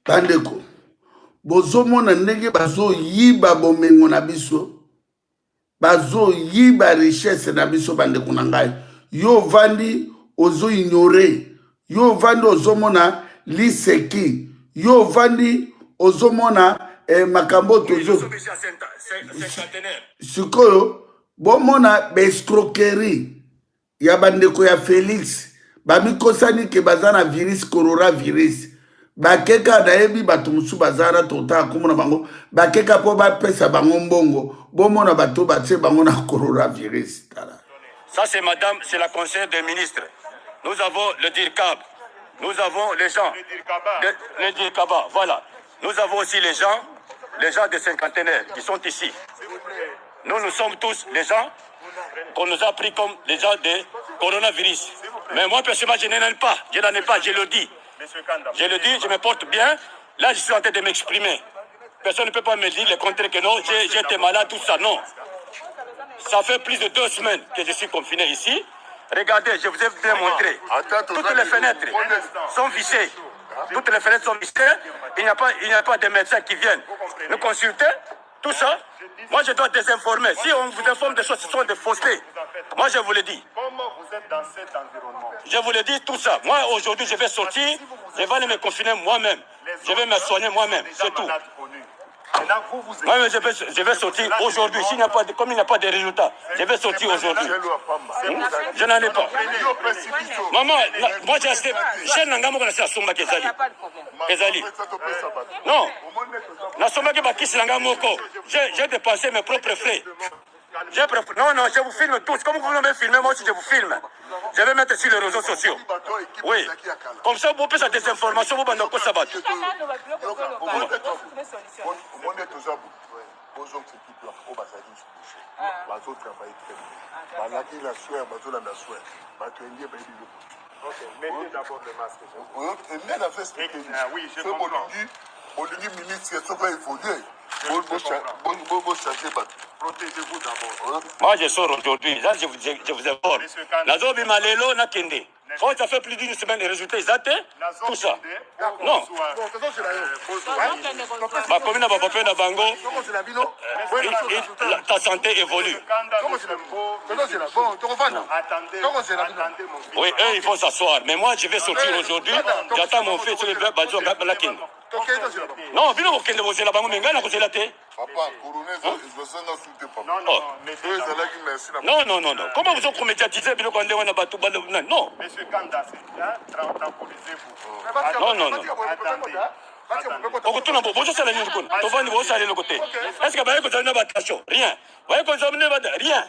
Bandeko, bozomona ndenge bazoyiba bomengo na biso, bazoyiba richesse na biso. Bandeko na ngai, yo ovandi ozoignore, yo ovandi ozomona liseki, yo ovandi ozomona eh, makambo tozo sikoyo. Bomona baescroquerie ya bandeko ya Felix, bamikosani ke baza na virus coronavirus. Bakeka, nayebi bato mosusu baza wana, totala nkombo na bango, bakeka mpo bapesa bango mbongo. Bomona bato batie bango na coronavirus. Tala. Ça, c'est madame, c'est la conseillère des ministres. Nous avons le DIRCAB. Nous avons les gens. Le DIRCABA. Le, le DIRCABA, voilà. Nous avons aussi les gens des cinquantenaires qui sont ici. Nous, nous sommes tous les gens qu'on nous a pris comme les gens de coronavirus. Mais moi, personnellement, je n'en ai pas. Je n'en ai pas, je le dis. Je le dis, je me porte bien. Là, je suis en train de m'exprimer. Personne ne peut pas me dire le contraire que non, j'étais malade, tout ça. Non. Ça fait plus de 2 semaines que je suis confiné ici. Regardez, je vous ai bien montré. Toutes les fenêtres sont vissées. Toutes les fenêtres sont vissées. Il n'y a pas, il n'y a pas de médecins qui viennent nous consulter. Tout ça, moi je dois désinformer. Si on vous informe des choses, ce sont des faussetés. Moi je vous le dis. Comment vous êtes dans cet environnement? Je vous le dis tout ça. Moi aujourd'hui je vais sortir, je vais aller me confiner moi-même. Je vais me soigner moi-même, c'est tout. Moi, je vais sortir aujourd'hui. S'il n'y a pas de, comme il n'y a pas de résultats, je vais sortir aujourd'hui. Je n'en ai pas. Maman, moi j'ai acheté. J'ai un gars qui a somba Kezali. Kezali. Non. Nasombaki bakisi na ngai moko. J'ai dépensé mes propres frais. Non, non, je vous filme tous. Comme vous m'avez filmé, moi aussi je vous filme. Je vais mettre sur les réseaux sociaux. Oui. Comme ça, vous pouvez des informations, vous bandez quoi ça va. Ok, mettez d'abord le masque. Nde nazo expliquer. Oui, je comprends. Bolingi ministre soki évolue, bochange bato. Protégez-vous d'abord. Moi, je sors aujourd'hui. Là, je vous informe. Nazobima lelo nakende. Quand ça fait plus d'une semaine, les résultats, ils atteignent tout ça. Non. Bakomi na bapapier na bango, ta santé évolue. Oui, eux, ils vont s'asseoir. Mais moi, je vais sortir aujourd'hui. J'attends mon fils, le bazo, nakende. Non, bino bokende bozela bango mais ngai nakozela te. Papa, corona ezosanga su te papa. Non, non, Oh. non, mettez Oyo d'abord. ezalaki merci na Non, non, non, non. Comment vous médiatiser biloko ya ndenge wana bato non. Monsieur Kanda, hein, temporisez-vous. Non, non, non. Attendez. Okotuna bo bozosala nini kuna? Tovandi bozosala eloko te. Est-ce que baye kozala na batation? Rien. Baye kozala na ba rien.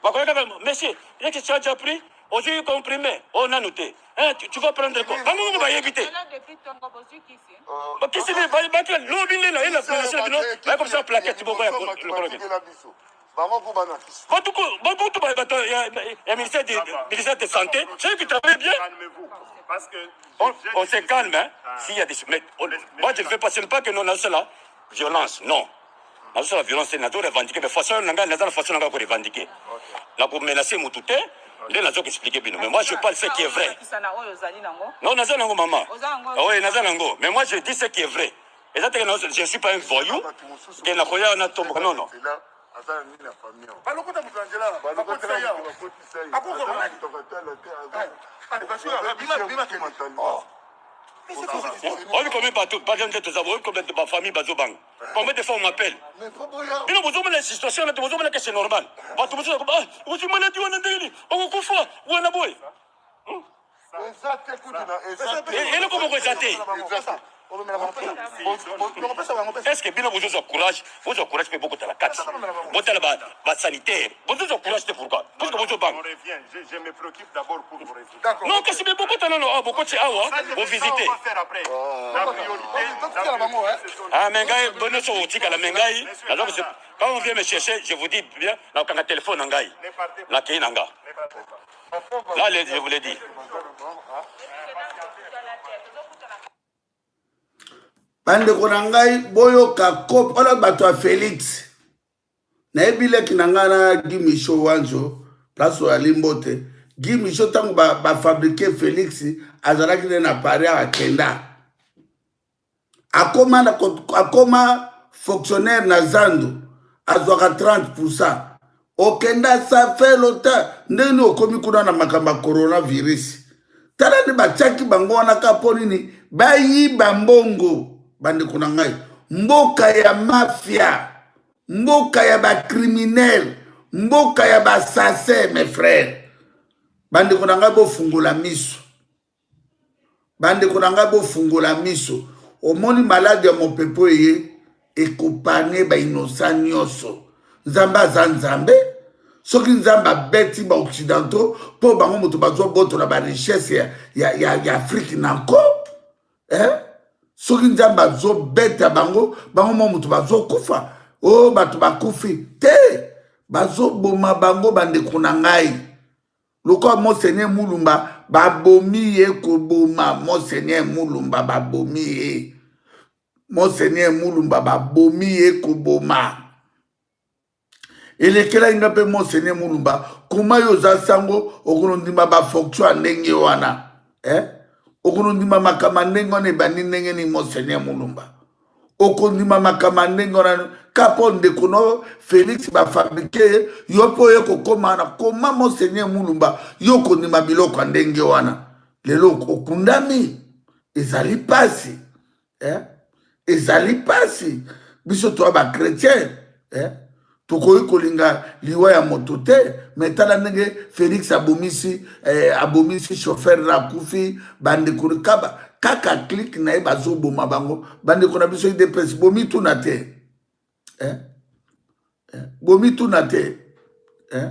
Bakoya kaka monsieur, est-ce que tu as déjà pris? Ozwi comprimé? Oh nanu te. Hein, tu vas prendre quoi? Bango moko bayebi te. Bakisi nde baki lobi nde na ye na nation na bino baye komisa plaquette moko ya lokolo ke. Bango ko bana kisi. Bato bato ya ministère de santé, c'est eux qui travaillent bien. Calmez-vous. Parce que On se calme, hein, s'il y a des. Mais moi, je ne fais pas, ce n'est pas que nous, on a cela. Violence, non. Nous la violence, nous avons revendiqué. Mais façon, nous avons la façon de revendiquer. Nous avons menacé Moutouté, nous avons expliqué. Mais moi, je parle ce qui est vrai. Non, nous avons maman. Oui, nous avons. Mais moi, je dis ce qui est vrai. Et ça, je ne suis pas un voyou. Que na koya na tomboka. Non, non. Aza na nini na famille awa? Balokota moto na nzela, Balokotela bakotisa ye moto awa. bakotisa ye. Akoko Aza na maladi. moto akatala te, aza- Allez, vas-y, bima, bima, kende. Mentalement. Mais c'est quoi cette histoire? Oyebi combien bato bato nde toza boye, combien de bafamille bazobanga? Combien de fois on m'appelle? Mais faut boya. Bino bozomona situation wana te, bozomona ke c'est normal. Bato mosusu bakoba, ah, ozwi maladi wana ndenge nini? Okokufa wana boye. Eza te kutu na eza te. Eloko moko eza te. Eza te. Est ce que bino bozozwa courage? Bozwa courage mpe bokotala kati, botala basanitaire, bozozwa courage te. Pourquoi? Parce que bozobanga. On revient. Je me préoccupe d'abord pour vous résoudre. D'accord. Non, kasi me bokota nano awa, bokoti awa, Ça, je- ça, bovisite. on va faire après. La priorité, la priorité, ce sont Ah, mais ngai nyonso otikala, me ngai naza quand on vient me chercher, je vous dis bien, nakokanga telefone na ngai, Ne partez pas. nakei na nga. Ne partez pas. Là, je vous l'ai dit. Bandeko na ngai, boyoka kope wana bato ya Félix. Nayebi leki na ngai na Guy Micho Wanzo, place oyo ali mbote. Guy Micho, ntango bafabrike Félix, azalaki nde na Paris. Akenda, akoma, akoma fonctionnaire na zando, azwaka 30. Okenda, ça fait longtemps. Ndenge nini okomi kuna na makambo ya coronavirus? Tala nde batiaki bango wana ka mpo nini? Bayiba mbongo. Bandeko na ngai, mboka ya mafia, mboka ya bacriminel, mboka ya basase. Mes frères, bandeko na ngai, bofungola miso. Bandeko na ngai, bofungola miso. Omoni maladi ya mopepo eye ekopane bainosa nyonso. Nzambe aza Nzambe. Soki Nzambe abeti baoccidentaux, mpo bango moto bazwa botola barichesse ya Afrique na nko, eh? Soki Nzambe azobeta bango, bango mwa moto bazokufa. Oyo bato bakufi te, bazoboma bango. Bandeko na ngai, lokola Monseigneur Mulumba, babomi ye koboma. Monseigneur Mulumba, babomi ye. Monseigneur Mulumba, babomi ye koboma. Elekelaki nga mpe Monseigneur Mulumba. Koma yo oza sango, okonondima bafonction ya ndenge wana, eh? Okonondima makambo ya ndenge wana? Ebandi ndenge nini? Monseigneur Mulumba, okondima makambo ya ndenge wana ka mpo ndeko no Félix bafabrike ye, yo mpo oye kokóma wana? Koma Monseigneur Mulumba, yo okondima biloko ya ndenge wana? Lelo okundami, ezali pasi, eh? Ezali pasi. Biso toya bachrétien, eh? Tokoki kolinga liwa ya moto te, me tala ndenge Félix abomisi, abomisi chauffeur na akufi. Bandeko kaba kaka clique na ye, bazoboma bango. Bandeko na biso UDPS, bomituna te, eh? Eh? Bomituna te, eh?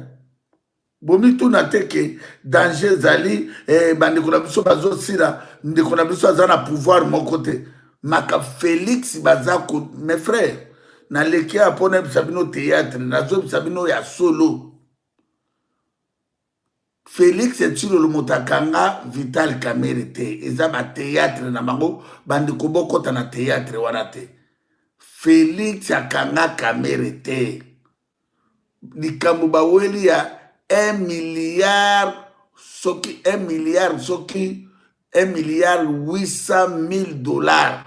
Bomituna te ke danger ezali, bandeko na biso bazosila. Ndeko na biso aza na pouvoir moko te. Maka Félix baza ko. Mes frères, naleki ya mpo nayebisa bino théâtre, nazoyebisa bino ya solo. Félix Tshilolo moto akanga Vital Kamerhe te, eza bathéâtre na bango. Bandeko, bokɔta na théâtre wana te. Félix akanga Kamerhe te. Likambo baweli ya 1 milliard, soki 1 milliard, soki 1 milliard 800 000 dollars,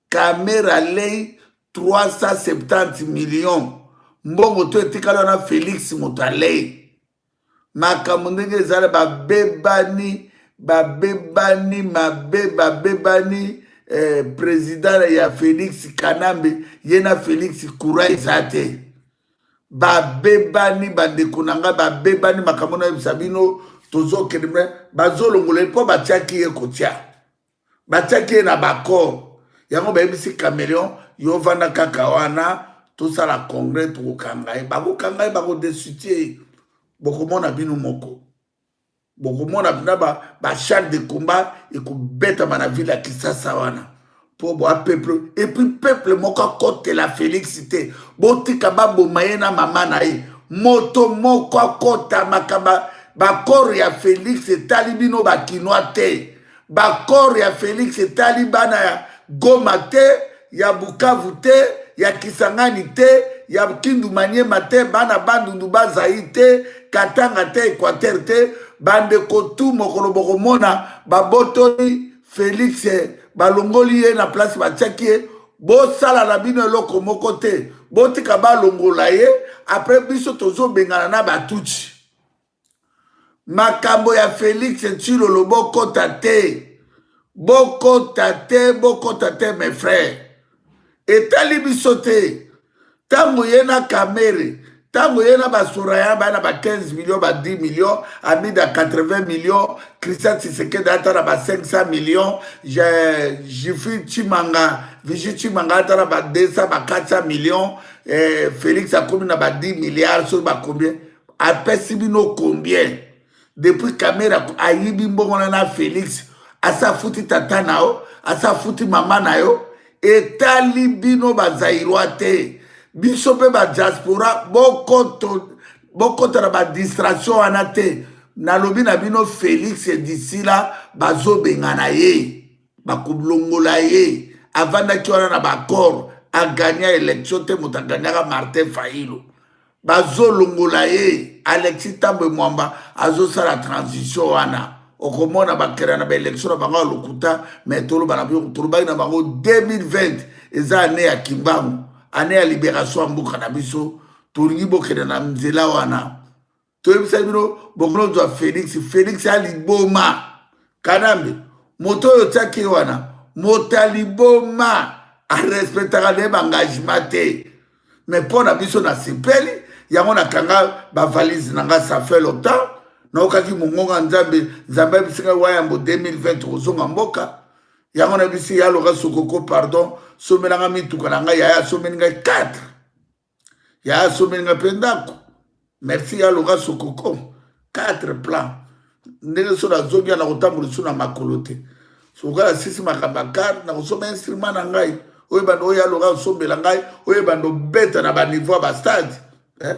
Kamerhe alei 370 millions. Mbongo to etikali wana, Félix moto alei. Makambo ndenge ezala, babebani, babebani mabe, babebani. eh, président ya Félix Kanambe, ye na Félix courant eza te. Babebani bandeko na ngai, babebani makambo nayebisa bino, tozokende bazolongola ye mpo batiaki ye kotia, batiaki ye na baccord yango. Bayebisi Cameleon, yo vanda kaka wana, tosala congrès, tokokanga ye. Bakokanga ye, bakodestitue ye. Bokomona bino moko, bokomona mpena bachar de combat ekobetama na ville ya Kisasa wana, mpo boa peuple. Et puis peuple moko akotela Félix te, botika baboma ye na mama na ye. Moto moko akota makambo baccord ya Félix etali bino bakinois te, baccord ya Félix etali bana ya Goma te, ya Bukavu te, ya Kisangani te, ya Kindu Manyema te, bana Bandundu bazai te, Katanga te, Équateur te. Bandeko tu, mokolo bokomona babotoli Félix, balongoli ye na place batiaki ye, bosala na bino eloko moko te, botika balongola ye. Après biso tozobengana na batutsi. Makambo ya Félix Tshilolo, bokota te, bokota te, bokota te, mes frères, etali biso te. Ntango ye na Kamerhe, ntango ye na basoraya baya na ba 15 millions, ba 10 millions, Amida 80 millions, Christian Tshisekedi ata na ba 500 millions, Jifi Chimanga, Vigi Chimanga ata na ba 200, ba 400 millions, Félix akomi na ba 10 milliards, soki ba combien apesi bino combien? Depuis Kamerhe ayibi mbongo na Félix, asa afuti tata na yo, asa afuti mama na yo. Etali bino bazaïrois te. Biso mpe badiaspora, bokota na badistraction wana te. Nalobi na bino, Félix d'ici là bazobengana ye, bakolongola ye. Avandaki wana na baaccord, aganya élection te, moto aganyaka Martin Fayulu, bazolongola ye. Alexis Tambwe Mwamba azosala transition wana, okomona bakela na baélection na bango ya lokuta. Mais toloba na bango, tolobaki na bango, 2020 eza année ya Kimbangu, année ya libération ya mboka na biso. Tolingi bokende na nzela wana. Toyebisaki bino, bokolozwa Félix. Félix ya liboma, Kanambe, moto oyo otiaki ye wana, moto ya liboma, arespectaka nde baengagement te. Mais mpo na biso, nasepeli yango, nakanga bavalise na nga. Ça fait longtemps naokaki mongonga Nzambe. Nzambe ayebisi ngai, wayambo 2020 kozonga mboka. Yango nayebisi ya loka sokoko, pardon, somelanga mituka na ngai. Yaya asomeli ngai 4, yaya asomeli ngai mpe ndako. Merci ya loka sokoko, 4 plan. Ndenge so nazongi ya na kotambola lisusu na makolo te, soki nasisi makambo ya kar, nakosomba instrument na ngai oyo bando oyo aloka osombela ngai, oyo bando obeta na baniveau ya bastade, eh?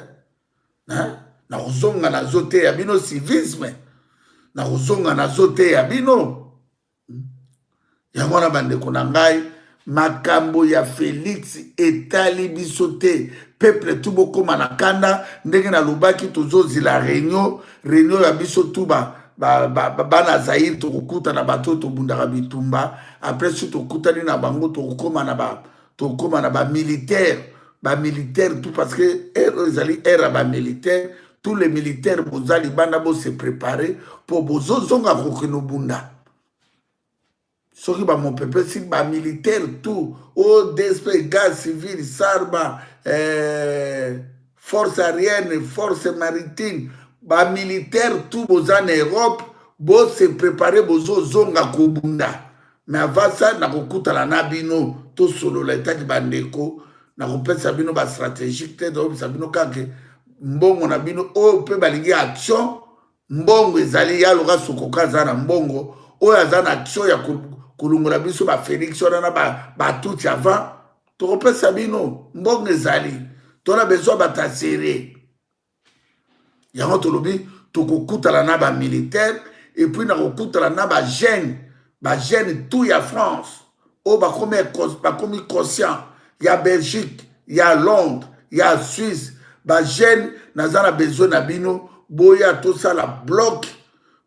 Eh? Nakozonga, nazoteya bino civisme, nakozonga, nazoteya bino yango wana. Bandeko na ngai, makambo ya Félix etali biso te. Peuple tu, bokóma na kanda. Ndenge nalobaki, tozozila réunion, réunion ya biso tu bana ba, ba, ba, Zaire. Tokokutana bato oyo tobundaka bitumba. Après so tokutani na bango, tokokóma na bamilitaire, bamilitaire tout, parce que ère oyo ezali ère ya bamilitaire. Tous les militaires boza libanda, bose préparer mpo bozozonga kokende obunda. Soki bamopepe si bamilitaire tout o DSP, garde civile, sarba, force aérienne, force maritime, bamilitaire tout boza na Europe, bose préparer, bozozonga kobunda. Mais avant ça, nakokutana na bino, tosolola etaki bandeko. Nakopesa bino bastratégique te, toyebisa bino kaka mbongo na bino oyo mpe balingi action. Mbongo ezali, ya loka sokoka aza na mbongo oyo aza na action ya kolongola biso bafélix wana na batutsi. Avant tokopesa bino mbongo ezali, tona besoin bato ya sérieux. Yango tolobi tokokutana na bamilitaire, et puis nakokutana na bajeune, bajeune tout ya France oyo bakomi conscient, ya Belgique, ya Londres, ya Suisse. Bajeune, naza na besoin na bino, boya tosala bloc,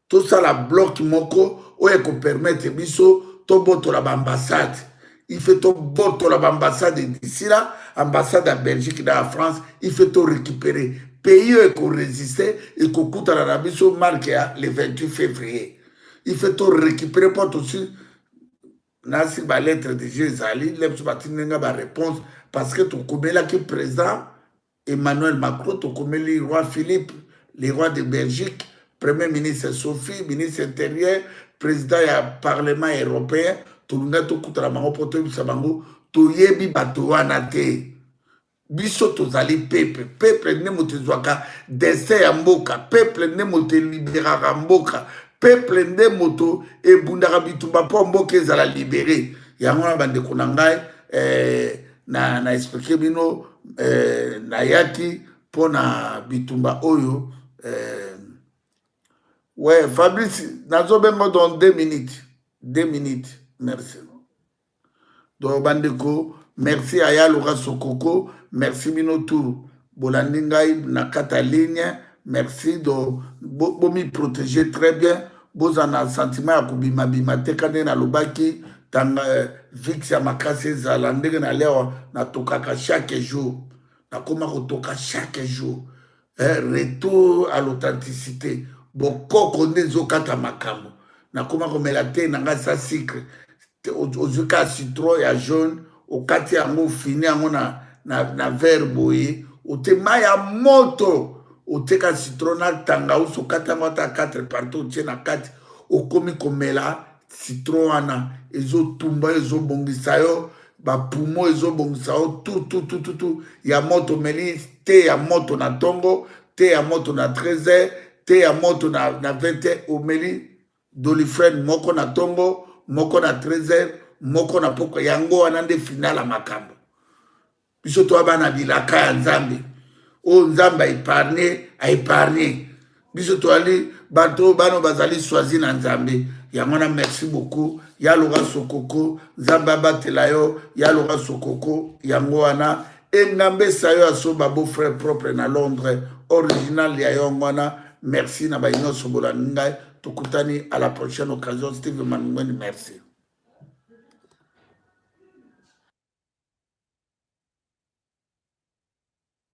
tosala bloc moko oyo ekopermettre biso tobotola baambassade. Il faut tobotola baambassade d'ici là, ambassade ya Belgique na ya France, il faut torécupérer. Pays oyo ekoresiste ekokutana na biso marche ya le 28 février. Il faut torécupérer mpo tosi. Nasi ba lettre deja ezali, le biso batindi nga ba réponse parce que tokomelaki président Emmanuel Macron, tokomeli roi Philippe, le roi de Belgique, premier ministre Sophie, ministre intérieur, président ya parlement européen, tolinga tokutana bango mpo toyebisa bango toyebi bato wana te. Biso tozali peuple, peuple nde moto ezwaka destin ya mboka, peuple nde moto eliberaka mboka, peuple nde moto ebundaka bitumba mpo mboka ezala libere. Yango wana bandeko na ngai eh, na, na explike bino eh, nayaki mpo na bitumba oyo eh, ouais Fabrice nazobengo dans 2 minutes 2 minutes merci. Donc bandeko, merci aya Laura Sokoko, merci bino tout bolandi ngai na kati ya ligne, merci do bomi bo protéger très bien, boza na sentiment ya kobima bima te ka ndenge nalobaki tanga eh, vix ya makasi ezala ndenge nalewa natokaka chaque jour, nakoma kotoka chaque jour eh, retour à l'authenticité bokoko nde ezokata makambo nakoma komela te na ngai sa sucre ozwi kaka citron ya jaune okati yango ofini yango na, na, na verre boye otie mai ya moto otieka citron na tangausi okati yango ata 4 partout otie na kati okomi komela citron wana ezotumba yo ezobongisa yo bapumo ezobongisa yo tu tu tu tu tu ya moto omeli te ya moto na ntongo te ya moto na 13 heures te ya moto na, na 20 heures omeli dolifrene moko na ntongo moko na 13 heures moko na pokwa yango wana nde final ya makambo biso toa bana bilaka ya nzambe oyo nzambe aepargne aepargne biso toali bato oyo bana bazali choisi na nzambe yango wana merci beaucoup ya loka sokoko nzambe abatela yo ya loka sokoko yango wana engambe esa yo asoba beau frère propre na londres original ya yango wana merci na baye nyonso bolandi ngai tokutani à la prochaine occasion steve manungweni merci.